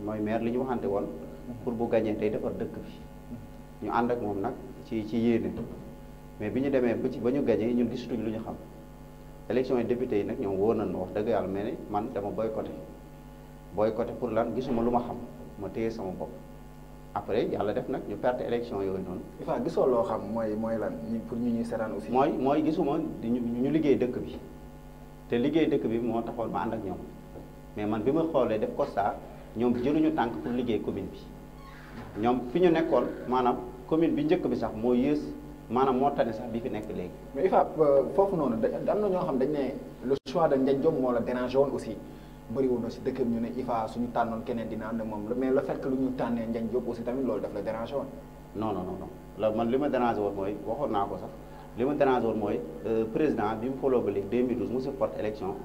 mooy maire li ñu waxante woon pour bu gagné tey defar dëkk bi ñu ànd ak moom nag ci yéene mais bi ñu demee ba ñu gagné ñun gisatuñ lu ñu xam élection yi député yi nag ñoom wóor nañu wax dëgg yàlla mais man dama boycotté pour lan gisuma lu ma xam ma téye sama bopp après yàlla def nag ñu perte élection yooyu noonu. Ifa gisoo loo xam mooy lan pour ñu ñuy seetaan aussi. mooy gisuma ñu liggéey dëkk bi te liggéey dëkk bi moo taxoon ma ànd ak ñoom mais man bi ma xoolee def constat ñoom jëluñu tànk pour liggéey commune bi ñoom fi ñu nekkoon maanaam commune bi njëkk bi sax moo yées maanaam moo tane sax bi fi nekk léegi. mais Ifa foofu noonu am na ñoo xam dañ ne le choix de Ndiagne Diop moo la dérangé woon aussi bëriwoon na si dëkk bi ñu ne Ifa suñu tànnoon keneen dina ànd ak moom mais le fait que lu ñu tànnee Ndiagne Diop aussi tamit loolu daf la dérangé woon. non la man li ma dérangé woon mooy waxoon naa ko sax li ma dérangé woon mooy président bi mu foloo ba léegi 2012 mu porte élection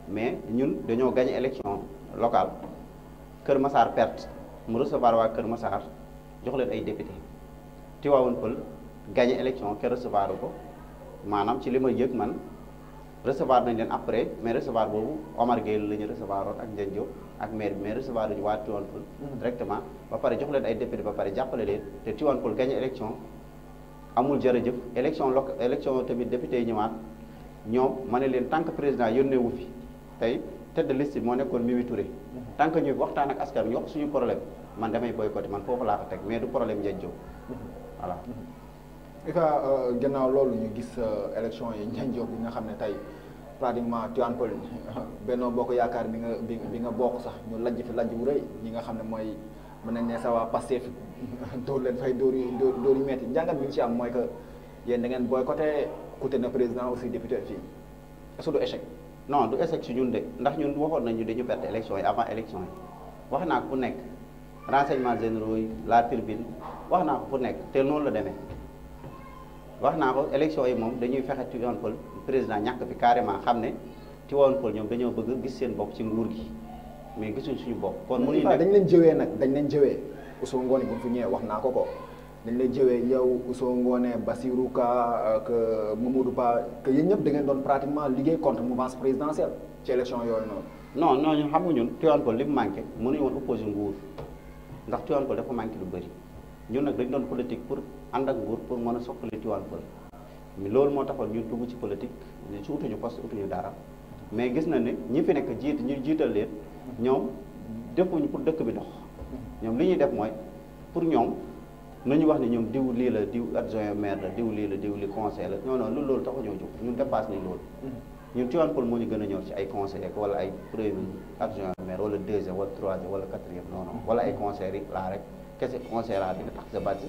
mais ñun dañoo gagné élection locale Kër Massar perte mu recevoir waa Kër Massar jox leen ay député Tivaouane Peulh gagné élection ke recevoir ko maanaam ci li ma yëg man recevoir nañ leen après mais recevoir boobu Omar Gueye la ñu recevoir woon ak Ndiagne Diop ak maire bi mais recevoir nañu waa Tivaouane Peulh directement ba pare jox leen ay député ba pare jàppale leen te Tivaouane Peulh gagné élection amul jërëjëf élection tamit député yi ñëwaat ñoom ma ne leen tant que président yónnee wu fi tey tête de liste bi moo nekkoon Mimi Touré tant que ñu waxtaan ak askan ñu wax suñu problème man damay boycotté man foofu laa ko teg mais du problème Ndiagne Diop voilà. Ifa gannaaw loolu ñu gis élection yi Ndiagne Diop bi nga xam ne tey pratiquement Tivaouane Peulh Benno Bokk Yaakaar bi nga bokk sax ñu lajj fi lajj bu rëy ñi nga xam ne mooy mën nañ ne sa waa Pastef dóor leen fay dóor yu metti njàngat bi ñu ci am mooy que yéen da ngeen boycotté coûté na président aussi député fii est-ce que du échec. non du échec si ñun de ndax ñun waxoon nañu dañu perte élection yi avant élection yi wax naa ko fu nekk renseignements généraux yi la tribune wax naa ko fu nekk te noonu la demee wax naa ko élection yi moom dañuy fexe Tivaouane Peulh président ñàkk fi carrément xam ne Tivaouane Peulh ñoom dañoo bëgg gis seen bopp ci nguur gi mais gisuñ suñu bopp. kon mënuñu dañ leen jëwee nag dañ leen jëwee Ousmane Ngone bu mu fi ñëwee wax naa ko dañ leen jëwee yow Ousmane Ngone Bassirou Ka ak Mamadou Ba que yéen ñëpp da ngeen doon pratiquement liggéey contre mouvance présidentielle ci élection yooyu noonu. non ñun xam nga ñun Tivaouane Peulh li mu manqué mënuñu woon opposé nguur ndax Tivaouane Peulh dafa manqué lu bëri ñun nag dañ doon politique pour ànd ak nguur pour mën a soqali Tivaouane Peulh loolu moo taxoon ñun dugg ci politique ci utuñu poste utuñu dara mais gis na ne ñi fi nekk ñu jiital leen ñoom defuñu pour dëkk bi dox ñoom li ñuy def mooy pour ñoom nañu wax ne ñoom diw lii la diw adjoint maire la diw lii la diw li conseil la non loolu taxu ñoo jóg ñun dépasse nañ loolu ñun Tivaouane Peulh moo ñu gën a ñor ci ay conseillers wala ay premier adjoint maire wala deuxième wala troisième wala quatrième non wala ay conseillers yi laa rek kese conseiller laa di nga tax sa bàcc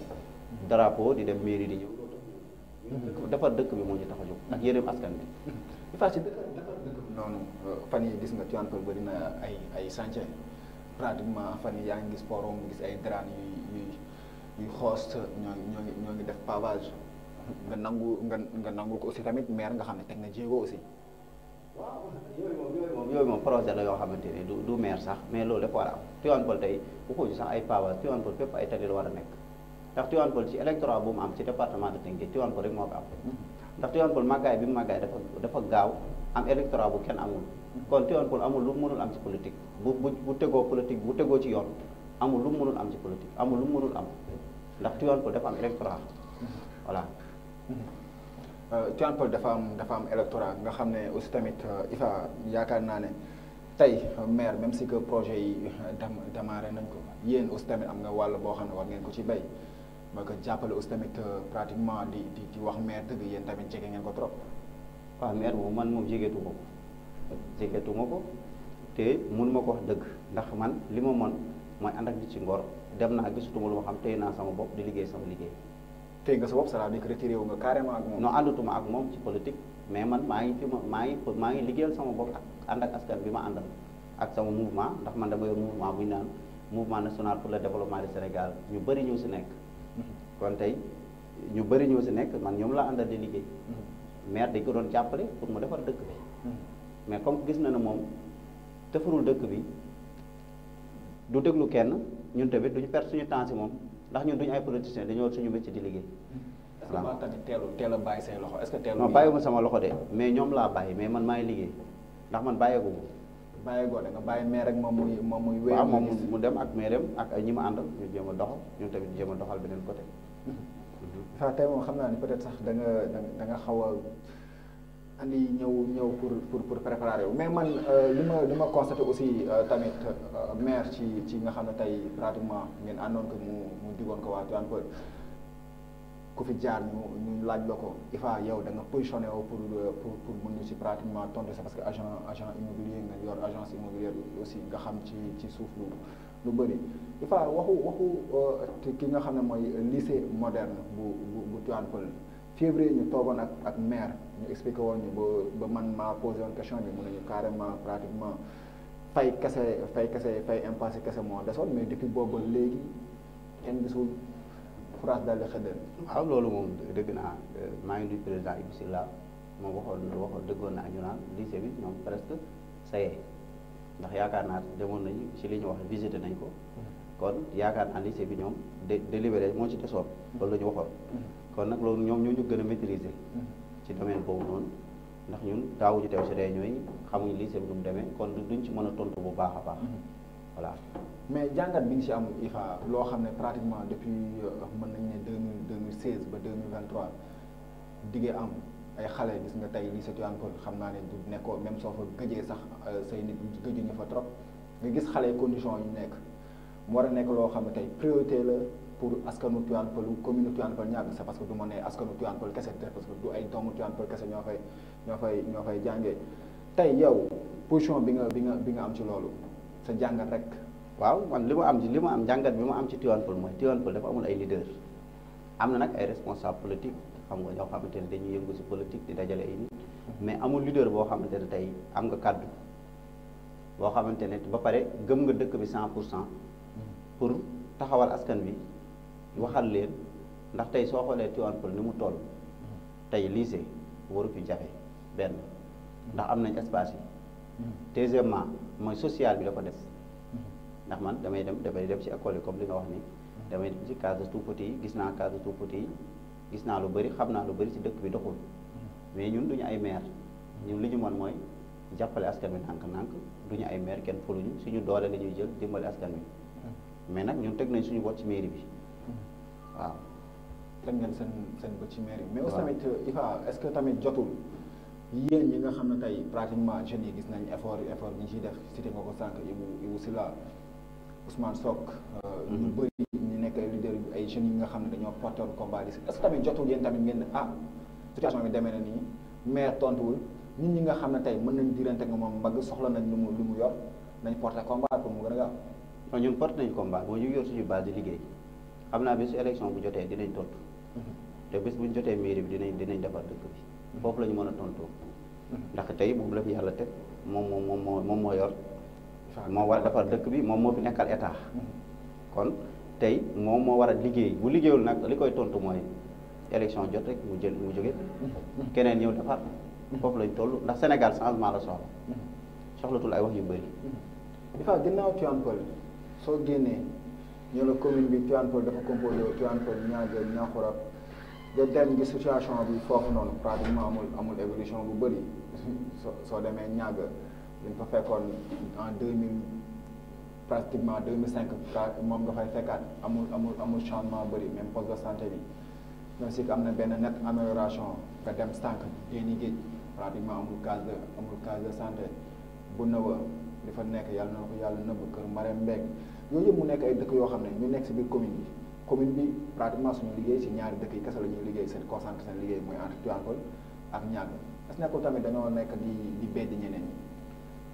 drapeau di dem mairie di ñëw defar dëkk bi moo ñu tax a jóg ak yéen askan bi. Ifa ci defar dëkk bi noonu fan yi gis nga Tivaouane Peulh bëri na ay chantier pratiquement fan yi yaa ngi gis porom gis ay drane yuy xoos ñoo ngi def pavage nga nangu ko aussi tamit maire nga xam ne teg na jéego aussi. waaw yooyu moom projet la yoo xamante ne du maire sax mais loolu dafa war a am Tivaouane Peulh tey waxuñu sax ay pavage Tivaouane Peulh fépp ay tali la war a nekk ndax Tivaouane Peulh ci électorat bu mu am ci département de Tëngéej Tivaouane Peulh rek moo ko am ndax Tivaouane Peulh màggaay bi mu màggaay dafa gaaw am électorat bu kenn amul kon Tivaouane Peulh amul lu mu mënul am ci politique bu tegoo politique bu tegoo ci yoon amul lu mu mënul am ci politique amul lu mu mënul am ndax Tivaouane Peulh dafa am électorat voilà. Tivaouane Peulh dafa am électorat nga xam ne aussi tamit Ifa yaakaar naa ne tey maire même si que projet yi démarré nañ ko yéen aussi tamit am nga wàll boo xam ne war ngeen ko ci bay ba ko jàppale aussi tamit pratiquement di wax maire dëgg yéen tamit jege ngeen ko trop. waaw maire moom man moom jegeetu ma ko te mun ma ko wax dëgg ndax man li ma mën mooy ànd ak nit ci ngor dem naa gisutuma lu ma xam tey naa sama bopp di liggéey sama liggéey. tey nga sa bopp c'est-à-dire que retiré wu nga carrément ak moom. non àndatuma ak moom ci politique mais man maa ngi liggéeyal sama bopp ak ànd ak askan bi ma àndal ak sama mouvement ndax man dama yor mouvement bu ñu naan mouvement national pour le développement du Sénégal ñu bëri ñëw si nekk. kon tey ñu bëri ñëw si nekk man ñoom laa àndal di liggéey. maire dañ ko doon jàppale pour mu defar dëkk bi. mais comme gis na ne moom defarul dëkk bi du déglu kenn ñun tamit duñu perdre suñu temps si moom. ndax ñun duñu ay politiciens dañoo suñu métier di liggéey. est-ce que man tamit teel a bàyyi say loxo est-ce que teel non bàyyiwuma sama loxo de mais ñoom laa bàyyi mais man maa ngi liggéey ndax man bàyyeeku bàyyi goo da nga bàyyi maire rek moom muy wéy. waaw moom mu dem ak maire ak ñi ma àndal ñu jéem a doxal ñun tamit jéem a doxal beneen côté. waaw tey moom xam naa ni peut-être sax da nga xaw a andi ñëw pour préparer wu mais man li ma constaté aussi tamit maire ci nga xam ne tey pratiquement ngeen àndoon ko mu digoon ko waa Tivaouane Peulh ku fi jaar ñu laaj la ko IFA yow da nga positionné wu pour mun ñu si pratiquement tontu ça parce que agent immobilier nga yor agence immobilière aussi nga xam ci suuf lu bëri IFA waxu ki nga xam ne mooy lycée moderne bu Tivaouane Peulh février ñu toogoon ak maire ñu expliqué woon ñu ba man maa posé woon question bi mun nañu carrément pratiquement fay impassé kese moo desoon mais depuis boobu léegi kenn gisul France daal di xëddal. waaw loolu moom dëgg naa maa ngi nuyu président Ibou Silla moom waxoon dëggoon naa ñu naan lycée bi ñoom presque ça y est ndax yaakaar naa demoon nañu ci li ñu wax visité nañ ko kon yaakaar naa lycée bi ñoom délibéré moo ci desoon loolu la ñu waxoon kon nag loolu ñoom ñoo ñu gën a maîtriser ci domaine boobu noonu ndax ñun daawuñu teew ci réunion yi xamuñu lycée bi nu mu demee kon duñ ci mën a tontu bu baax a baax voilà. mais jàngat bi nga ci am IFA loo xam ne pratiquement depuis mën nañu ne 2016 ba 2023 diggee am ay xale gis nga tey lycée Tivaouane Peulh xam naa ne du nekkoo même soo fa gëjee sax say nit gëjuñu fa trop nga gis xale condition yu nekk mu war a nekk loo xam ne tey priorité la pour askanu Tivaouane Peulh commune Tivaouane Peulh ñàkk c'est parce que du ma ne askanu Tivaouane Peulh kese parce que du ay doomu Tivaouane Peulh kese ñoo fay jàngee tey yow position bi nga am ci loolu sa jàngat rek. waaw man li ma am jàngat bi ma am ci Tivaouane Peulh mooy Tivaouane Peulh dafa amul ay leader am na nag ay responsable politique xam nga ñoo xamante ne dañuy yëngu si politique di dajale ay nit mais amul leader boo xamante ne tey am nga kàddu boo xamante ne ba pare gëm nga dëkk bi 100% pour taxawal askan bi waxal leen ndax tey soo xoolee Tivaouane Peulh ni mu toll tey lycée waru fi jafe benn ndax am nañ espace yi deuxièmement mooy social bi dafa des ndax man damay dem ci école yi comme li nga wax ni damay dem ci case de tout petit yi gis naa case de tout petit yi gis naa lu bëri xam naa lu bëri ci dëkk bi doxul mais ñun duñu ay maire ñun li ñu mën mooy jàppale askan bi nànk-nànk duñu ay maire kenn fuluñu suñu doole la ñuy jël dimbali askan bi mais nag ñun teg nañ suñu bot ci mairie bi waaw. teg ngeen seen bot ci mairie bi. mais aussi tamit IFA est-ce que tamit jotul yéen ñi nga xam ne tey pratiquement jeunes yi gis nañ effort bi ñu ciy def cité nga ko sànq Ibou Silla Ousmane Sock ñu bëri ñu nekk ay leader ay jeunes yi nga xam ne dañoo porté woon combat yi est-ce que tamit jotul yéen tamit ngeen situation bi demee na nii maire tontuwul ñun ñi nga xam ne tey mën nañ dirante nga moom mbagg soxla nañ lu mu yor nañ porté combat pour mu gën a gaaw. non ñun porté nañ combat boo ñu yor suñu base di liggéey xam naa bi su élection bu jotee dinañ tontu te bés bu ñu jotee mairie bi dinañ defar dëkk bi foofu la ñu mën a tontoo ndax tey moom la fi yàlla teg moom moo yor moo war a defar dëkk bi moom moo fi nekkal état kon tey moom moo war a liggéey bu liggéeyul nag li koy tontu mooy élection jot rek mu jóge keneen ñëw defar foofu lañ toll ndax Sénégal changement la soxlatul ay wax yu bëri. IFA ginnaaw Tivaouane Peulh soo génnee ñu la commune bi Tivaouane Peulh dafa composé Tivaouane Peulh Niaga Niakhouras nga dem gi situation bi foofu noonu pratiquement amul évolution bu bëri soo demee Niaga dañ fa fekkoon en 2000 pratiquement 2005 moom nga fay fekkaat amul changement bëri même poste de santé bi même si am na benn net amélioration nga dem sànq génn géej pratiquement amul case de santé bu nëwa li fa nekk yàlla na ko yàlla nëbb kër Marème Mbengue yooyu yëpp mu nekk ay dëkk yoo xam ne ñu nekk si biir commune bi pratiquement suñu liggéey si ñaari dëkk yi kese la ñuy liggéey seen concentré seen liggéey mooy entre Tivaouane Peulh ak Niaga est-ce que nekkul tamit dañoo nekk di beddi ñeneen ñi.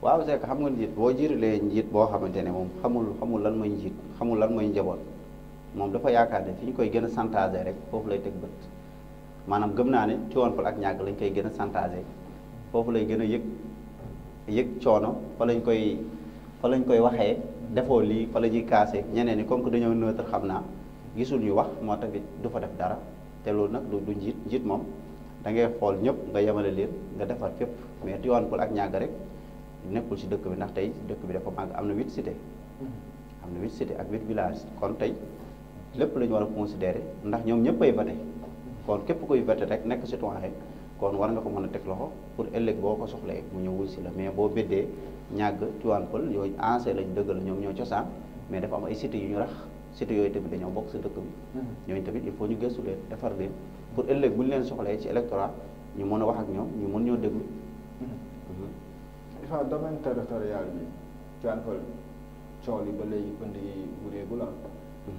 waaw c'est que xam nga njiit boo jiitalee njiit boo xamante ne moom xamul lan mooy njiit xamul lan mooy njaboot moom dafa yaakaar ne fi ñu koy gën a santaase rek foofu lay teg bët maanaam gëm naa ne Tivaouane Peulh ak Niaga lañ koy gën a santaase foofu lay gën a yëg coono fa lañ koy waxee defoo lii fa la ñuy kaase ñeneen ñi comme que dañoo neutre xam naa gisul ñu wax moo tax du fa def dara te loolu nag du njiit moom da ngay xool ñëpp nga yemale leen nga defar fépp mais Tivaouane Peulh ak Niaga rek nekkul ci dëkk bi ndax tey dëkk bi dafa màgg am na 8 cité ak 8 villages kon tey lépp la ñu war a considérer ndax ñoom ñëpp ay voté kon képp koy voté rek nekk citoyen kon war nga ko mën a teg loxo pour ëllëg boo ko soxlee mu ñëw wuy si la mais boo béddee ñàgg Tivaouane Peulh yooyu ancien lañ dëgg la ñoom ñoo cosaan mais dafa am ay cité yu ñu rax cité yooyu tamit dañoo bokk si dëkk bi ñooñu tamit il faut ñu gëstu leen defar leen pour ëllëg bu ñu leen soxlee ci électorat ñu mën a wax ak ñoom ñu mën ñoo déglu. dafa domaine territorial bi Tivaouane Peulh coow li ba léegi pënd yi wureegu la.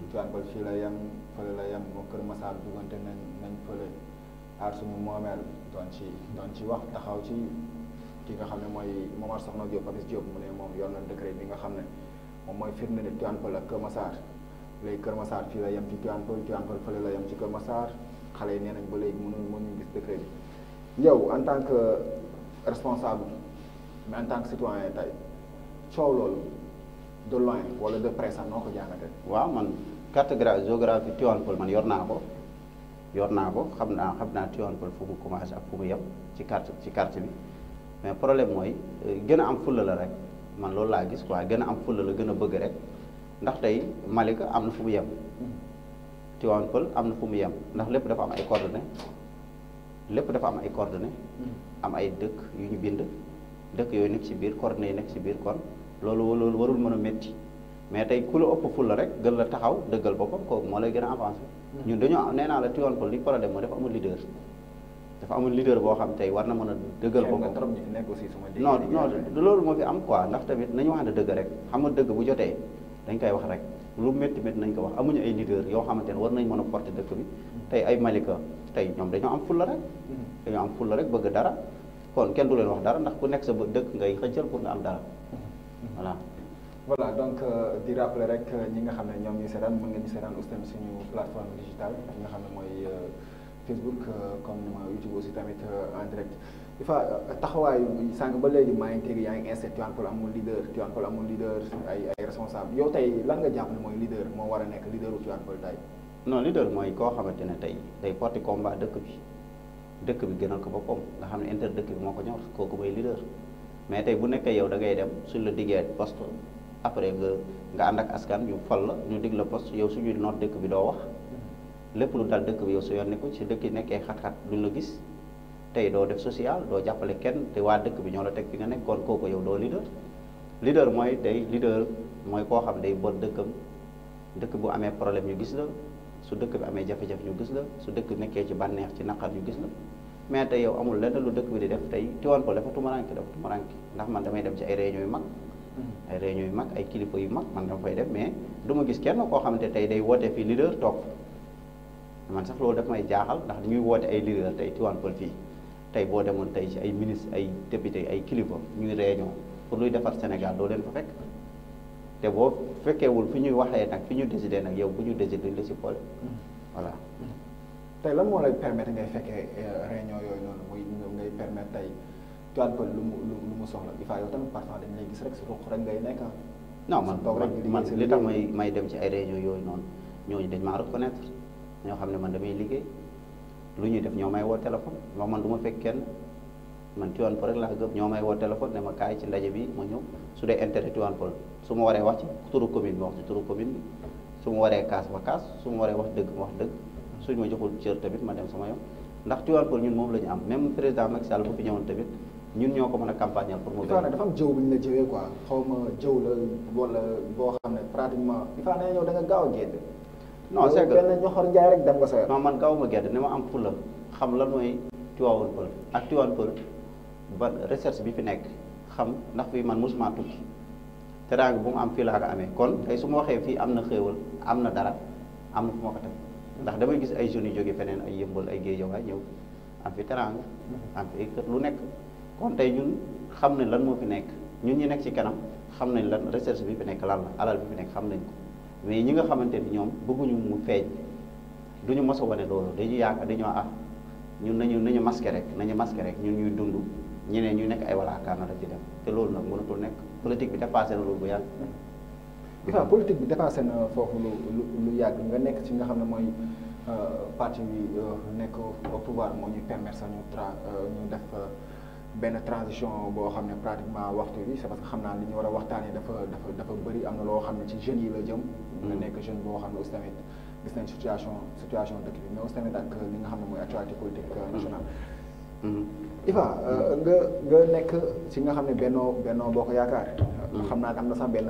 Tivaouane Peulh fii la yem fële la yem moo Kër Massar duggante nañ fële aar suñu moomeel doon ci wax taxaw ci ki nga xam ne mooy Momar Sokhna Diop Papis Diop mu ne moom yor na décret bi nga xam ne moom mooy firnde ne Tivaouane Peulh ak Kër Massar léegi Kër Massar fii la yem ci Tivaouane Peulh fële la yem ci Kër Massar xale yi nee nañ ba léegi mënuñu gis décret bi yow en tant que responsable mais en tant que citoyen tey coow loolu de loin wala de près sax noo ko jàngatee. waaw man carte géographie Tivaouane Peulh man yor naa ko xam naa Tivaouane Peulh fu mu commencé ak fu mu yem ci carte bi mais problème mooy gën a am fulla la rek man loolu laa gis quoi gën a am fulla la gën a bëgg rek ndax tey Malika am na fu mu yem Tivaouane Peulh am na fu mu yem ndax lépp dafa am ay coordonnées am ay dëkk yu ñu bind dëkk yooyu nekk ci biir coordonnées yi nekk ci biir kon loolu warul mën a métti mais tey ku la ëpp fulla rek gën la taxaw dëggal boppam kooku moo lay gën a avancé ñun dañoo nee naa la Tivaouane Peulh li problème mooy dafa amul leader boo xam tey war na mën a dëggal boppam non loolu moo fi am quoi ndax tamit nañu wax ne dëgg rek xam nga dëgg bu jotee dañ koy wax rek lu métti nañ ko wax amuñu ay leader yoo xamante ne war nañ mën a porter dëkk bi tey ay Malika tey ñoom dañoo am fulla rek bëgg dara kon kenn du leen wax dara ndax ku nekk sa dëkk ngay xëccal pour nga am dara voilà donc di rappeler rek ñi nga xam ne ñoom ñu seetaan mën nga ñu seetaan aussi tamit suñu plateforme digitale bi nga xam ne mooy Facebook comme YouTube aussi tamit en direct il faut taxawaayu sànq ba léegi maa ngi teg yaa ngi insisté Tivaouane Peulh amul leader ay responsable yow tey lan nga jàpp ne mooy leader moo war a nekk leaderu Tivaouane Peulh tey non leader mooy koo xamante ne tey day porter combat dëkk bi gënal ko boppam nga xam ne intérêt dëkk bi moo ko ñor kooku mooy leader mais tey bu nekkee yow da ngay dem suñ la diggee poste après nga ànd ak askan ñu fal la ñu dig la poste yow suñuy noot dëkk bi doo wax lépp lu dal dëkk bi yow su yoon nekku ci dëkk yi nekkee xat-xat duñ la gis tey doo def social doo jàppale kenn te waa dëkk bi ñoo la teg fi nga nekk kon kooku yow doo leader mooy koo xam day boot dëkk bu amee problème ñu gis la su dëkk bi amee jafe-jafe ñu gis la su dëkk nekkee ci bànneex ci naqar ñu gis la mais tey yow amul lenn lu dëkk bi di def tey Tivaouane Peulh dafa tumaranke ndax man damay dem ci ay réunions yu mag ay kilifa yu mag man dama fay dem mais du ma gis kenn koo xamante tey day woote fii leader toog man sax loolu daf may jaaxal ndax ñuy woote ay leader tey Tivaouane Peulh fii tey boo demoon tey ci ay ministre ay député ay kilifa ñuy réunion pour luy defar Sénégal doo leen fa fekk te boo fekkeewul fi ñuy waxee nag fi ñu décidé nag yow bu ñu décidé duñ la si boole voilà. tey lan moo lay permettre ngay fekkee réunion yooyu noonu muy ngay permettre tey Tivaouane Peulh lu mu soxla il faut yow tamit parfois dañ lay gis rek su ruq rek ngay nekk non man li tax may dem ci ay réunion yooyu noonu ñooñu dañ maa reconnaître ñoo xam ne man damay liggéey lu ñuy def ñoo may woo téléphone man du ma fekk kenn man Tivaouane Peulh rek laa gëm ñoo may woo téléphone ne ma kaay ci ndaje bi ma ñëw su dee intérêt Tivaouane Peulh su ma waree wax ci turu commune bi wax ci turu commune bi su ma waree kaas ma kaas su ma waree wax dëgg ma wax dëgg suñu ma joxul cër tamit ma dem sama yoon ndax Tivaouane Peulh ñun moom la ñu am même président Macky Sall bu fi ñëwoon tamit ñun ñoo ko mën a campagnal pour mu dafa am jëw bu ñu la jëwee quoi xaw ma jëw la wala boo xam ne pratiquement il faut ne yow da nga gaaw a génn non c'est que benn ñoxor njaay rek dem nga sa yoon non man gaaw ma gedd ni ma am fulla xam lan mooy Tivaouane Peulh ak Tivaouane Peulh ba recherche bi fi nekk xam ndax fii man mosuma tukki teraanga bu mu am fii laa ko amee kon tey su ma waxee fii am na xéewal am na dara am na fu ma ko teg ndax damay gis ay jeunes yu jóge feneen ay yëmbal ay Guédiawaye ñëw am fi teraanga am fi ay kër lu nekk kon tey ñun xam nañ lan moo fi nekk ñun ñi nekk ci kanam xam nañ lan recherche bi fi nekk lan la alal bi fi nekk xam nañ ko mais ñi nga xamante ni ñoom bëgguñu mu feeñ duñu mos a wane loolu dañuy yaakaar dañoo ñun nañu masqué rek ñun ñuy dund ñeneen ñu nekk ay wala kaana la ci dem te loolu nag mënatul nekk politique bi dépassé na loolu bu yàgg. politique bi dépassé na foofu lu yàgg nga nekk ci nga xam ne mooy parti bi nekk au pouvoir moo ñuy permettre sax ñu def benn transition boo xam ne pratiquement waxtu bi c'est parce que xam naa li ñu war a waxtaanee dafa bëri am na loo xam ne ci jeunes yi la jëm. nga nekk jeune boo xam ne aussi tamit gis nañ situation dëkk bi mais aussi tamit ak li nga xam ne mooy actualité politique nationale. Ifa nga nekk ci nga xam ne Benno Bokk Yaakaar. xam naa am na sax benn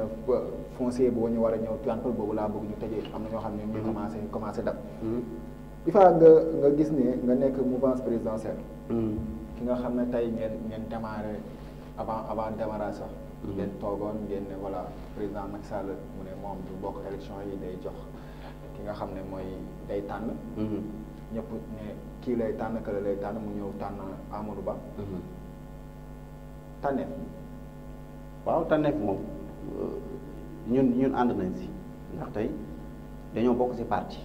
foncier boo ñu war a ñëw Tivaouane Peulh boobu laa bëgg ñu tëjee am na ñoo xam ne ñu commencé dab. Ifa nga gis ne nga nekk mouvance présidentielle. ki nga xam ne tey ngeen démarré avant démarrage sax. ngeen toogoon ngeen ne voilà président Macky Sall mu ne moom du bokk élection yi day jox ki nga xam ne mooy day tànn. ñëpp ne kii lay tànn kële lay tànn mu ñëw tànn Amadou Ba. tànneef. waaw tànneef moom ñun ànd nañ si ndax tey dañoo bokk ci parti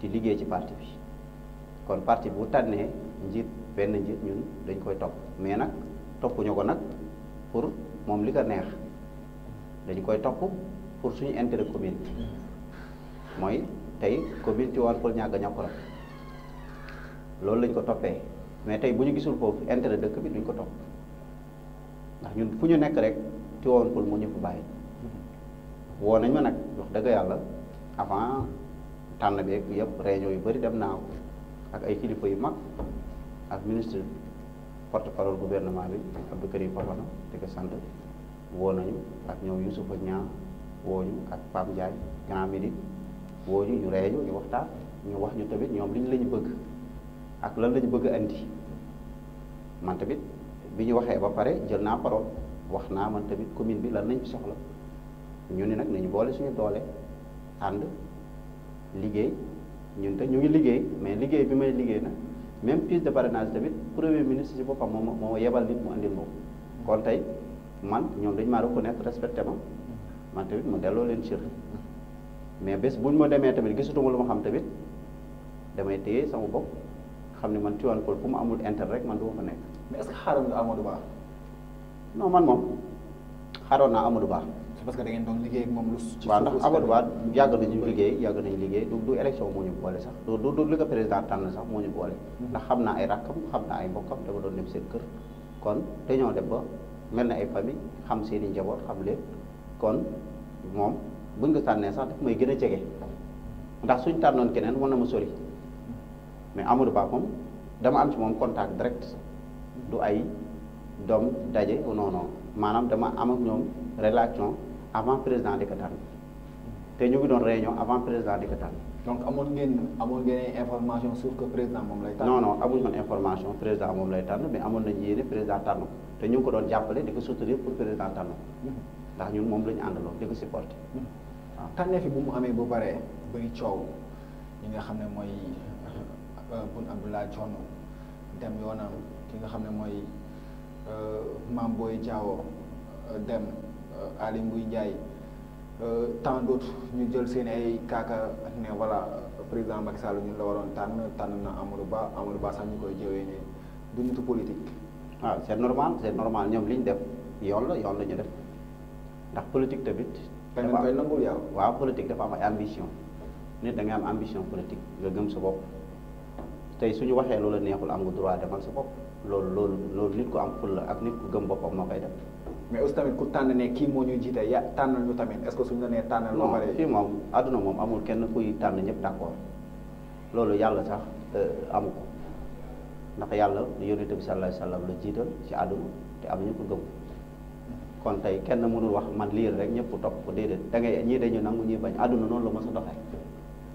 di liggéey ci parti bi kon parti bu tànnee benn njiit ñun dañ koy topp mais nag toppuñu ko nag pour moom li ko neex dañu koy topp pour suñu intérêt commune mooy tey commune Tivaouane Peulh Niaga Niakoulrab loolu lañ ko toppee mais tey bu ñu gisul foofu intérêt dëkk bi duñ ko topp ndax ñun fu ñu nekk rek Tivaouane Peulh mu ñu fa bàyyi woo nañ ma nag wax dëgg yàlla avant tànn beeg yëpp réunion yu bëri dem naa ko ak ay kilifa yu mag ak ministre porte-parole gouvernement bi Abdou Karim Fofana di ko sant woo nañu ak ñoom Youssoufa Niang woo ñu ak Pape Ndiaye Grand Midi woo ñu réunion ñu waxtaan ñu wax ñu tamit ñoom liñ lañu bëgg ak lan lañu bëgg andi man tamit bi ñu waxee ba pare jël naa parole wax naa man tamit commune bi lan lañ fi soxla ñu ni nag nañu boole suñu doole ànd liggéey ñun te ñu ngi liggéey mais liggéey bi may liggéey nag même piste de parrainage tamit premier ministre ci boppam moo yebal nit mu andil moom kon tey man ñoom dañ maa reconnaître respecté ma man tamit mu delloo leen cër mais bés buñ ma demee tamit gisatuma lu ma xam tamit damay téye sama bopp xam ne man Tivaouane Peulh fu mu amul intérêt rek man du ma fa nekk. mais est-ce que xaaroon nga Amadou Ba. non man moom xaaroon naa Amadou Ba. c'est parce que da ngeen doon liggéey ak moom lu. ci waaw ndax Amadou Ba yàgg nañu liggéey du élection moo ñu boole sax du li ko président tànn sax moo ñu boole. ndax xam naa ay rakkam xam naa ay mbokkam dama doon dem seen kër kon dañoo dem ba mel na ay famille xam seen i njaboot xam leen kon moom buñ ko tànnee sax daf may gën a jege ndax suñ tànnoon keneen mën na ma sori mais Amadou Ba moom dama am ci moom contact direct du ay doom daje non non maanaam dama am ak ñoom relation avant président di ko tànn te ñu ngi doon réunion avant président di ko tànn. donc amoon ngeen information sur que président moom lay tànn. non amuñu woon information président moom lay tànn mais amoon nañu yéene président tànn ko te ñu ngi ko doon jàppale di ko soutenir pour président tànn ko ndax ñun moom la ñu àndaloo di ko supporter. waaw tànneef bu mu amee bu bare bëri coow ñi nga xam ne mooy Boun Abdallah Dionne dem yoonam ki nga xam ne mooy Mame Boye Diao dem Aly Ngouille Ndiaye tant d'autres ñu jël seen ay kaaka ne voilà président Macky Sall ñun la waroon tànn na Amadou Ba sax ñu koy jëwee ne du nitu politique. waaw c'est normal ñoom li ñu def yoon la ñu def ndax politique tamit. dafa am koy nangul yow. waaw politique dafa am ay ambition nit da nga am ambition politique nga gëm sa bopp tey suñu waxee loola neexul am nga droit demal sa bopp loolu nit ku am ful la ak nit ku gëm boppam moo koy def. mais aussi tamit ku tànn ne kii moo ñuy jiite tànnal ñu tamit est-ce que suñu la nee tànnal. ba pare fii moom àdduna moom amul kenn kuy tànn ñëpp d'accord loolu yàlla sax amu ko ndax yàlla yonent bi sallallahu alayhi wasallam la jiital ci àdduna te am ñu ko gëm kon tey kenn mënul wax man lii rek ñëpp topp ko déedéet da ngay ñii dañu nangu ñii bañ àdduna noonu la mës a doxee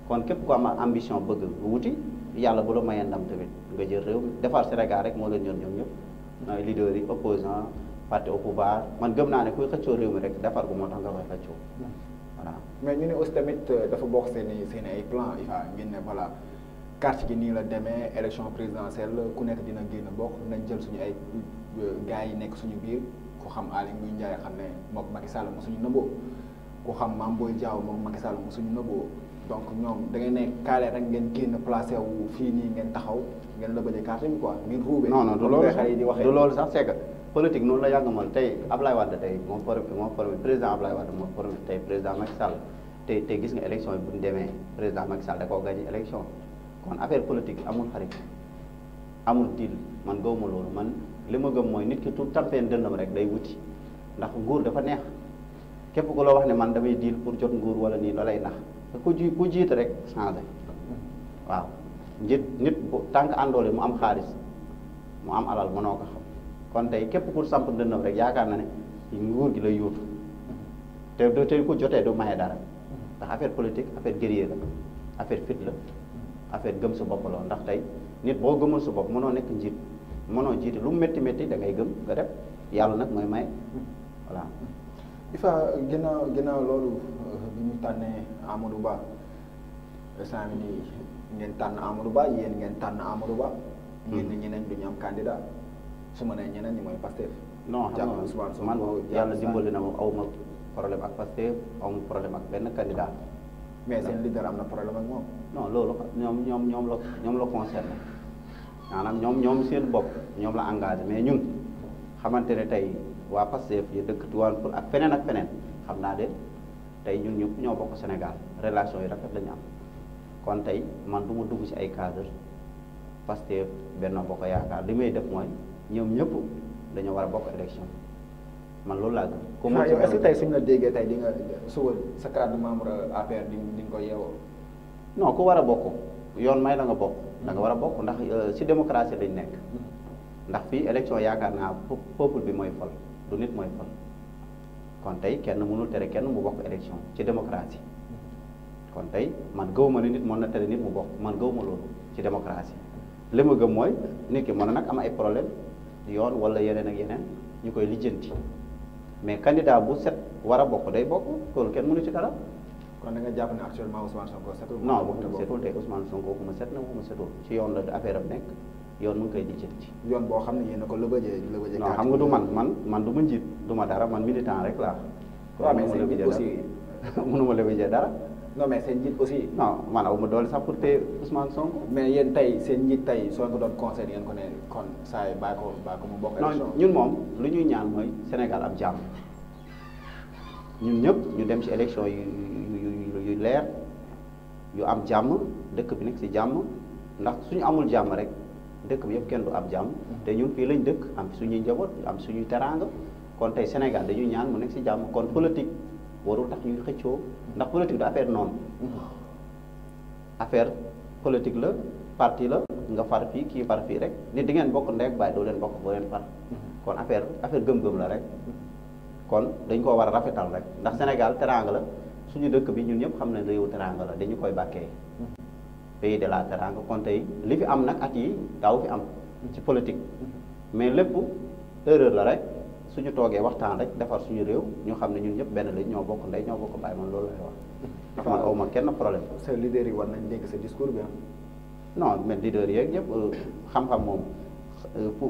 kon képp ku am ambition bëgg wuti yàlla bu la mayee ndam tamit nga jël réew defar Sénégal rek moo leen ñor ñoom ñëpp ay leaders yi opposant parti au pouvoir man gëm naa ne kuy xëccoo réew mi rek defar gu moo tax nga koy xëccoo voilà. mais ñu ne aussi tamit dafa bokk seen ay plan ngeen ne voilà carte gi nii la demee élection présidentielle ku nekk dina génn bokk nañ jël suñu ay gars yi nekk suñu biir ku xam Aly Ngouille Ndiaye xam ne moom Macky Sall mo suñu nëbboo ku xam Mame Boye Diao moom Macky Sall mo suñu nëbboo donc ñoom da ngay ne kaale rek ngeen génn placé wu fii nii ngeen taxaw ngeen la bëjee carte bi quoi ngeen ruubee. non du loolu sax c'est que politique noonu la yàgg moom tey Ablaye Wade tey moo formé président Ablaye Wade moo formé tey président Macky Sall te gis nga élection yi bu ñu demee président Macky Sall da koo gagné élection kon affaire politique amul xarit amul deal man gëwuma loolu man li ma gëm mooy nit ki tout tampeen dëndam rek day wuti ndax nguur dafa neex képp ku la wax ne man damay deal pour jot nguur wala nii la lay nax te ku jiite rek changé waaw nit bu tànk àndoole mu am xaalis mu am alal mënoo ko xam kon tey képp ku samp dënnam rek yaakaar na ne nguur gi lay yuutu te ku jotee du maye dara ndax affaire politique affaire guerrier la affaire fit la affaire gëm sa bopp la ndax tey nit boo gëmul sa bopp mënoo nekk njiit mënoo jiite lu mu métti métti da ngay gëm nga def yàlla nag mooy maye voilà. IFA ginnaaw loolu bi ñu tànnee Amadou Ba instant bi nii ngeen tànn Amadou Ba yéen ngeen tànn Amadou Ba. ngeen ne ñeneen du ñu am candidat su ma nee ñeneen ñi mooy Pastef. non xam nga man yàlla dimbali na ma aw ma problème ak Pastef aw ma problème ak benn candidat. mais seen leader am na problème ak moom. non loolu ñoom la concerné maanaam ñoom seen bopp ñoom la engagé mais ñun xamante ne tey waa Pastef yi dëkk Tivaouane Peulh ak feneen xam naa de tey ñun ñëpp ñoo bokk Sénégal relation yi rafet la ñu am kon tey man du ma dugg ci ay cadre Pastef Benno Bokk Yaakaar li may def mooy ñoom ñëpp dañoo war a bokk élection man loolu laa gëm. comme yow est-ce que tey suñu la déggee tey di nga suba sa carte de membre APR di nga ko yeewoo. non ku war a bokk yoon may la nga bokk. da nga war a bokk ndax ci démocratie lañ nekk. ndax fii élection yaakaar naa peuple bi mooy fal du nit mooy fal kon tey kenn mënul tere kenn mu bokk élection ci démocratie kon tey man gëwuma ne nit mën na tere nit mu bokk man gëwuma loolu ci démocratie li ma gëm mooy nit ki mën na nag am ay problème yoon wala yeneen ak yeneen ñu koy lijjanti mais candidat bu set war a bokk day bokk loolu kenn mënu ci dara. kon da nga jàpp ne actuellement Ousmane Sonko setul. non waxuma setul te Ousmane Sonko waxuma set na waxuma setul ci yoon la affaire am nekk yoon mu ngi koy lijjanti. yoon boo xam ne yéen a ko lëbëjee. non xam nga du man du ma njiit du ma dara man militant rek laa. waaw mais seen njiit aussi mënuma lëbëjee dara. non mais seen njiit aussi. non man aw ma doole sax pour te Ousmane Sonko. mais yéen tey seen njiit tey soo ko doon conseil ngeen ko ne kon saa yi bàyyi ko mu bokk élection. non ñun moom lu ñuy ñaan mooy Sénégal am jàmm ñun ñëpp ñu dem ci élection yu leer yu am jàmm dëkk bi nekk ci jàmm ndax suñu amul jàmm rek dëkk bi yëpp kenn du am jàmm te ñun fii lañ dëkk am suñuy njaboot am suñuy teraanga kon tey Sénégal dañuy ñaan mu nekk ci jàmm kon politique warul tax ñuy xëccoo ndax politique du affaire noonu affaire politique la parti la nga far fii kii far fii rek nit di ngeen bokk ndey ak baay doo leen bokk boo leen far kon affaire gëm-gëm la rek kon dañ koo war a rafetal rek ndax Sénégal teraanga la suñu dëkk bi ñun ñëpp xam ne réewu teraanga la dañu koy bàkkee pays de la teraanga kon tey li fi am nag at yi daaw fi am ci politique mais lépp erreur la rek suñu toogee waxtaan rek defar suñu réew ñu xam ne ñun ñëpp benn lañ ñoo bokk ndey ñoo bokk baay man loolu lay wax ndax man aw ma kenn problème. sa leader yi war nañ dégg sa discours bi non mais leader yeeg ñëpp xam-xam moom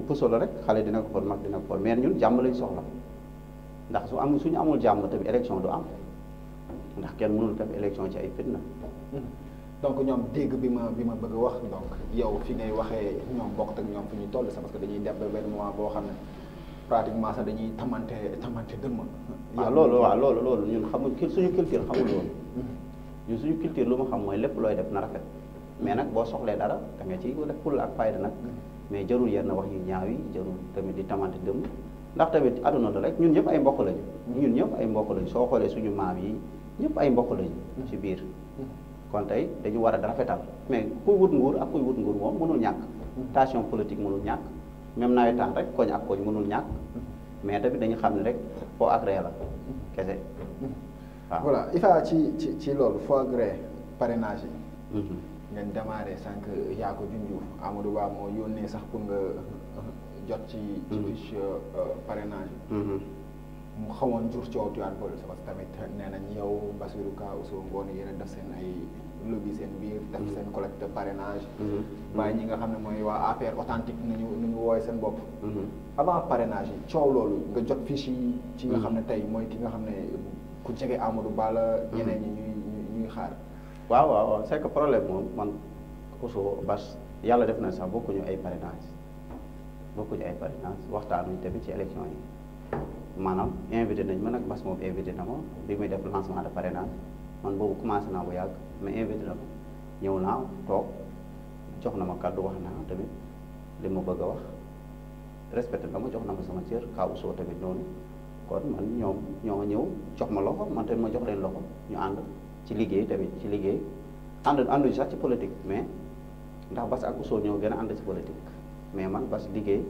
puso la rek xale dina ko for mag dina ko for mais ñun jàmm lañ soxla ndax suñu amul jàmm tamit élection du am ndax kenn mënul def élection ci ay fitna. donc ñoom dégg bi ma bëgg a wax donc yow fi ngay waxee ñoom bokk ak ñoom fi ñuy toll c'est parce que dañuy dem ba benn moment boo xam ne pratiquement sax dañuy tamante dëmm. waaw loolu ñun xamul suñu culture xamul loolu. ñun suñu culture lu ma xam mooy lépp looy def na rafet mais nag boo soxlee dara da nga ci def fulla ak fayda nag mais jarul yenn wax yu ñaaw yi jarul tamit di tamante dëmm ndax tamit aduna la rek ñun ñëpp ay mbokk lañu. ñun ñëpp ay mbokk lañu soo xoolee suñu maam yi ñëpp ay mbokk lañu. ci biir. kon tey dañu war a rafetal mais kuy wut nguur ak kuy wut nguur moom mënul ñàkk tension politique mënul ñàkk même nawetaan rek koñ ak koñ mënul ñàkk mais tamit dañu xam ne rek foo ak ree la kese waaw. voilà IFA ci loolu foo ak ree parrainage yi ngeen démarré sànq yaa ko junju Amadou Ba moo yónnee sax pour nga jot ci fiche parrainage mu xawoon jur coow Tivaouane Peulh parce que tamit nee nañ yow Bassirou Ka Ousmane Ngone yéen a def seen ay lobby seen biir def seen collecte parrainage bàyyi ñi nga xam ne mooy waa APR authentique nu ñu wooye seen bopp avant parrainage yi coow loolu nga jot fiche yi ci nga xam ne tey mooy ki nga xam ne ku jege Amadou Ba la ñeneen ñi ñuy xaar waaw c'est que problème moom man Ousso Bass yàlla def na sax bokkuñu ay parrainage waxtaanuñu tamit ci élection yi maanaam invité nañ ma nag Bass moom invité na ma bi muy def lancement de parrainage man boobu commencé naa bu yàgg mais invité na ma ñëw naa toog jox na ma kàddu wax naa tamit li ma bëgg a wax respecté na ma jox na ma sama cër Ka Ousso tamit noonu kon man ñoo ñëw jox ma loxo man tamit ma jox leen loxo ñu ànd ci liggéey tamit ci liggéey ànduñu sax ci politique mais ndax Bass ak Ousso ñoo gën a ànd ci politique mais man Bass liggéey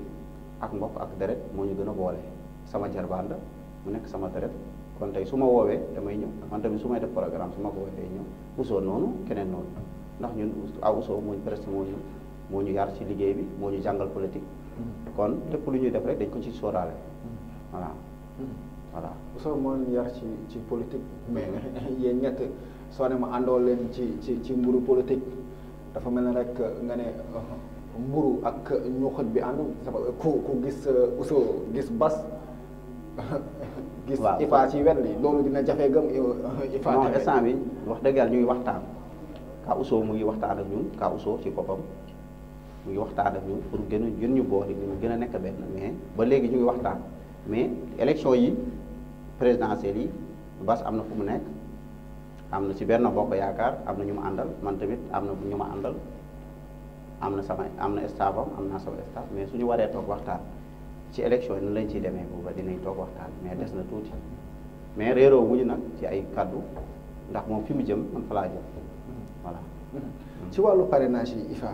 ak mbokk ak deret moo ñu gën a boole sama jarbaan la mu nekk sama deret kon tey su ma woowee damay ñëw man tamit su may def programme su ma ko woowee ñëw Ousso noonu keneen noonu ndax ñun Ousso mooy presque moo ñu yar ci liggéey bi moo ñu jàngal politique kon lépp lu ñuy def rek dañ ko ci sóoraale voilà voilà Ousso moo ñu yar ci politique mais yéen ñett soo ne ma àndoo leen ci mburu politique dafa mel ne rek nga ne mburu ak ñu xëj bi ànd ku gis Ousso gis Bass gis IFA ci wet li loolu dina jafe gëm IFA non instant bi wax dëgg yàlla ñu ngi waxtaan ka Ousso mu ngi waxtaan ak ñun ka Ousso ci boppam mu ngi waxtaan ak ñun pour gën ñu boole ñu gën a nekk benn mais ba léegi ñu ngi waxtaan mais élection yi présidentielles yi Bass am na fu mu nekk am na ci Benno Bokk Yaakaar am na ñu mu àndal man tamit am na ñu ma àndal am na staff am naa sama staff mais suñu waree toog waxtaan ci élection yi nan lañ ciy demee booba dinañ toog waxtaan mais des na tuuti mais réeroo wuñu nag ci ay kaddu ndax moom fi mu jëm man fa laa jëm voilà. ci wàllu parrainage yi IFA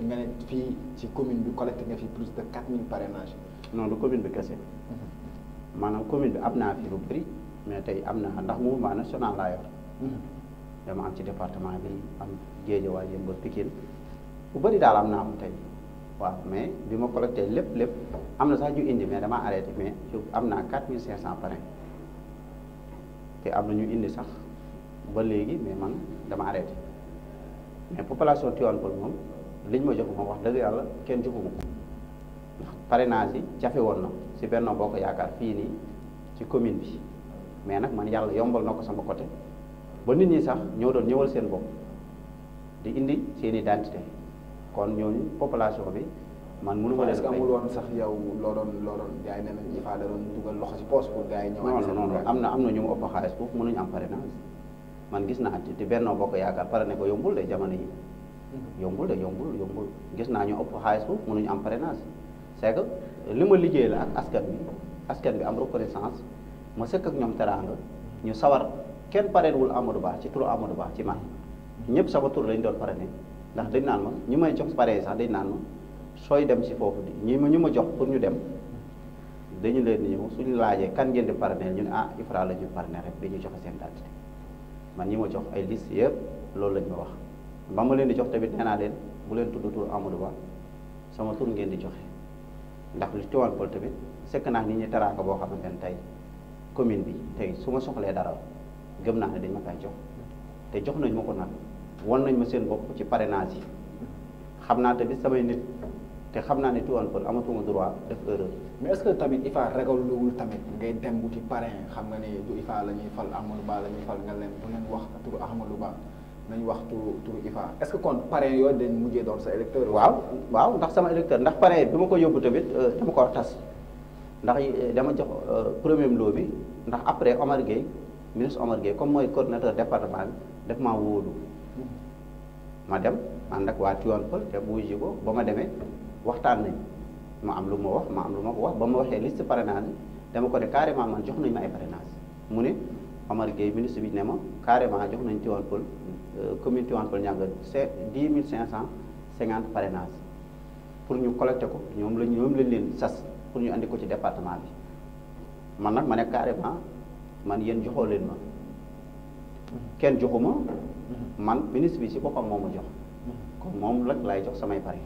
nga ne fii ci commune bi collecté nga fi plus de 4000 parrainage. non du commune bi kese maanaam commune bi am naa fi lu bëri mais tey am naa ndax mouvement national laa yor. dama am ci département bi am Guédiawaye Yeumbeul Pikine bu bëri daal am naa ko tey waaw mais bi ma collecté lépp am na sax ñu indi mais dama arrêté mais am naa 4500 parrain te am na ñu indi sax ba léegi mais man dama arrêté mais population Tivaouane Peulh moom liñ ma jox moom wax dëgg yàlla kenn joxuma ko ndax parrainage yi jafe woon na ci Benno Bokk Yaakaar fii nii ci commune bi mais nag man yàlla yombal na ko sama côté ba nit ñi sax ñoo doon ñëwal seen bopp di indi seen identité kon ñooñu population bi man mënu ma leen. est-ce que amul woon sax yow loo doon gars yi nee nañ IFA da doon dugal loxo ci poche pour gars yi ñëwaat. non am na ñu mu ëpp xaalis foofu mënuñu am parrainage man gis naa ci Benno Bokk Yaakaar parrainé ko yombul de jamono yi. yombul gis naa ñu ëpp xaalis foofu mënuñu am parrainage c'est que li ma liggéey la ak askan bi am reconnaissance ma sëkk ak ñoom teraanga ñu sawar kenn parrainéwul Amadou Ba ci turu Amadou Ba ci man ñëpp sama tur lañ doon parrainé ndax dañ naan ma ñu may jox parrain sax dañ naan ma sooy dem ci foofu di ñu ma jox pour ñu dem dañu leen ñëw suñu laajee kan ngeen di parrainé ñu ne IFRA la ñu parrainé rek dañuy joxe seen identité man ñi ma jox ay liste yëpp loolu lañ ma wax ba ma leen di jox tamit nee naa leen bu leen tudd tur Amadou Ba sama tur ngeen di joxe ndax lu Tivaouane Peulh tamit sekk naa nit ñi teraanga boo xamante ne tey commune bi tey su ma soxlee dara gëm naa ne dañ ma koy jox te jox nañ ma ko nag won nañ ma seen bopp ci parrainage yi xam naa tamit samay nit te xam naa ne Tivaouane Peulh amatuma droit def erreur. mais est-ce que tamit IFA ragalul tamit ngay dem wuti parrain xam nga ne du IFA la ñuy fal Amadou Ba la ñuy fal nga leen bu leen wax turu Amadou Ba nañ wax turu IFA est-ce que kon parrain yooyu dañ mujjee doon sa électeur. waaw ndax sama électeur ndax parrain bi ma ko yóbbu tamit dama ko tas ndax dama jox premier lot bi ndax après Omar Gueye ministre Omar Gueye comme mooy coordinateur département bi def maa wóolu ma dem ànd ak waa Tivaouane Peulh te bu ji ko ba ma demee waxtaan nañ ma am lu ma wax ma am lu ma ko wax ba ma waxee liste parrainage bi dama ko ne carrément man jox nañ ma ay parrainage mu ne Omar Gueye ministre bi ne ma carrément jox nañ Tivaouane Peulh commune Tivaouane Peulh Niaga c'est 10 550 parrainage pour ñu collecté ko ñoom lañ leen sas pour ñu andi ko ci département bi man nag ma ne carrément man yéen joxoo leen ma kenn joxuma man ministre bi ci boppam moo ma jox kon moom rek laay jox samay pare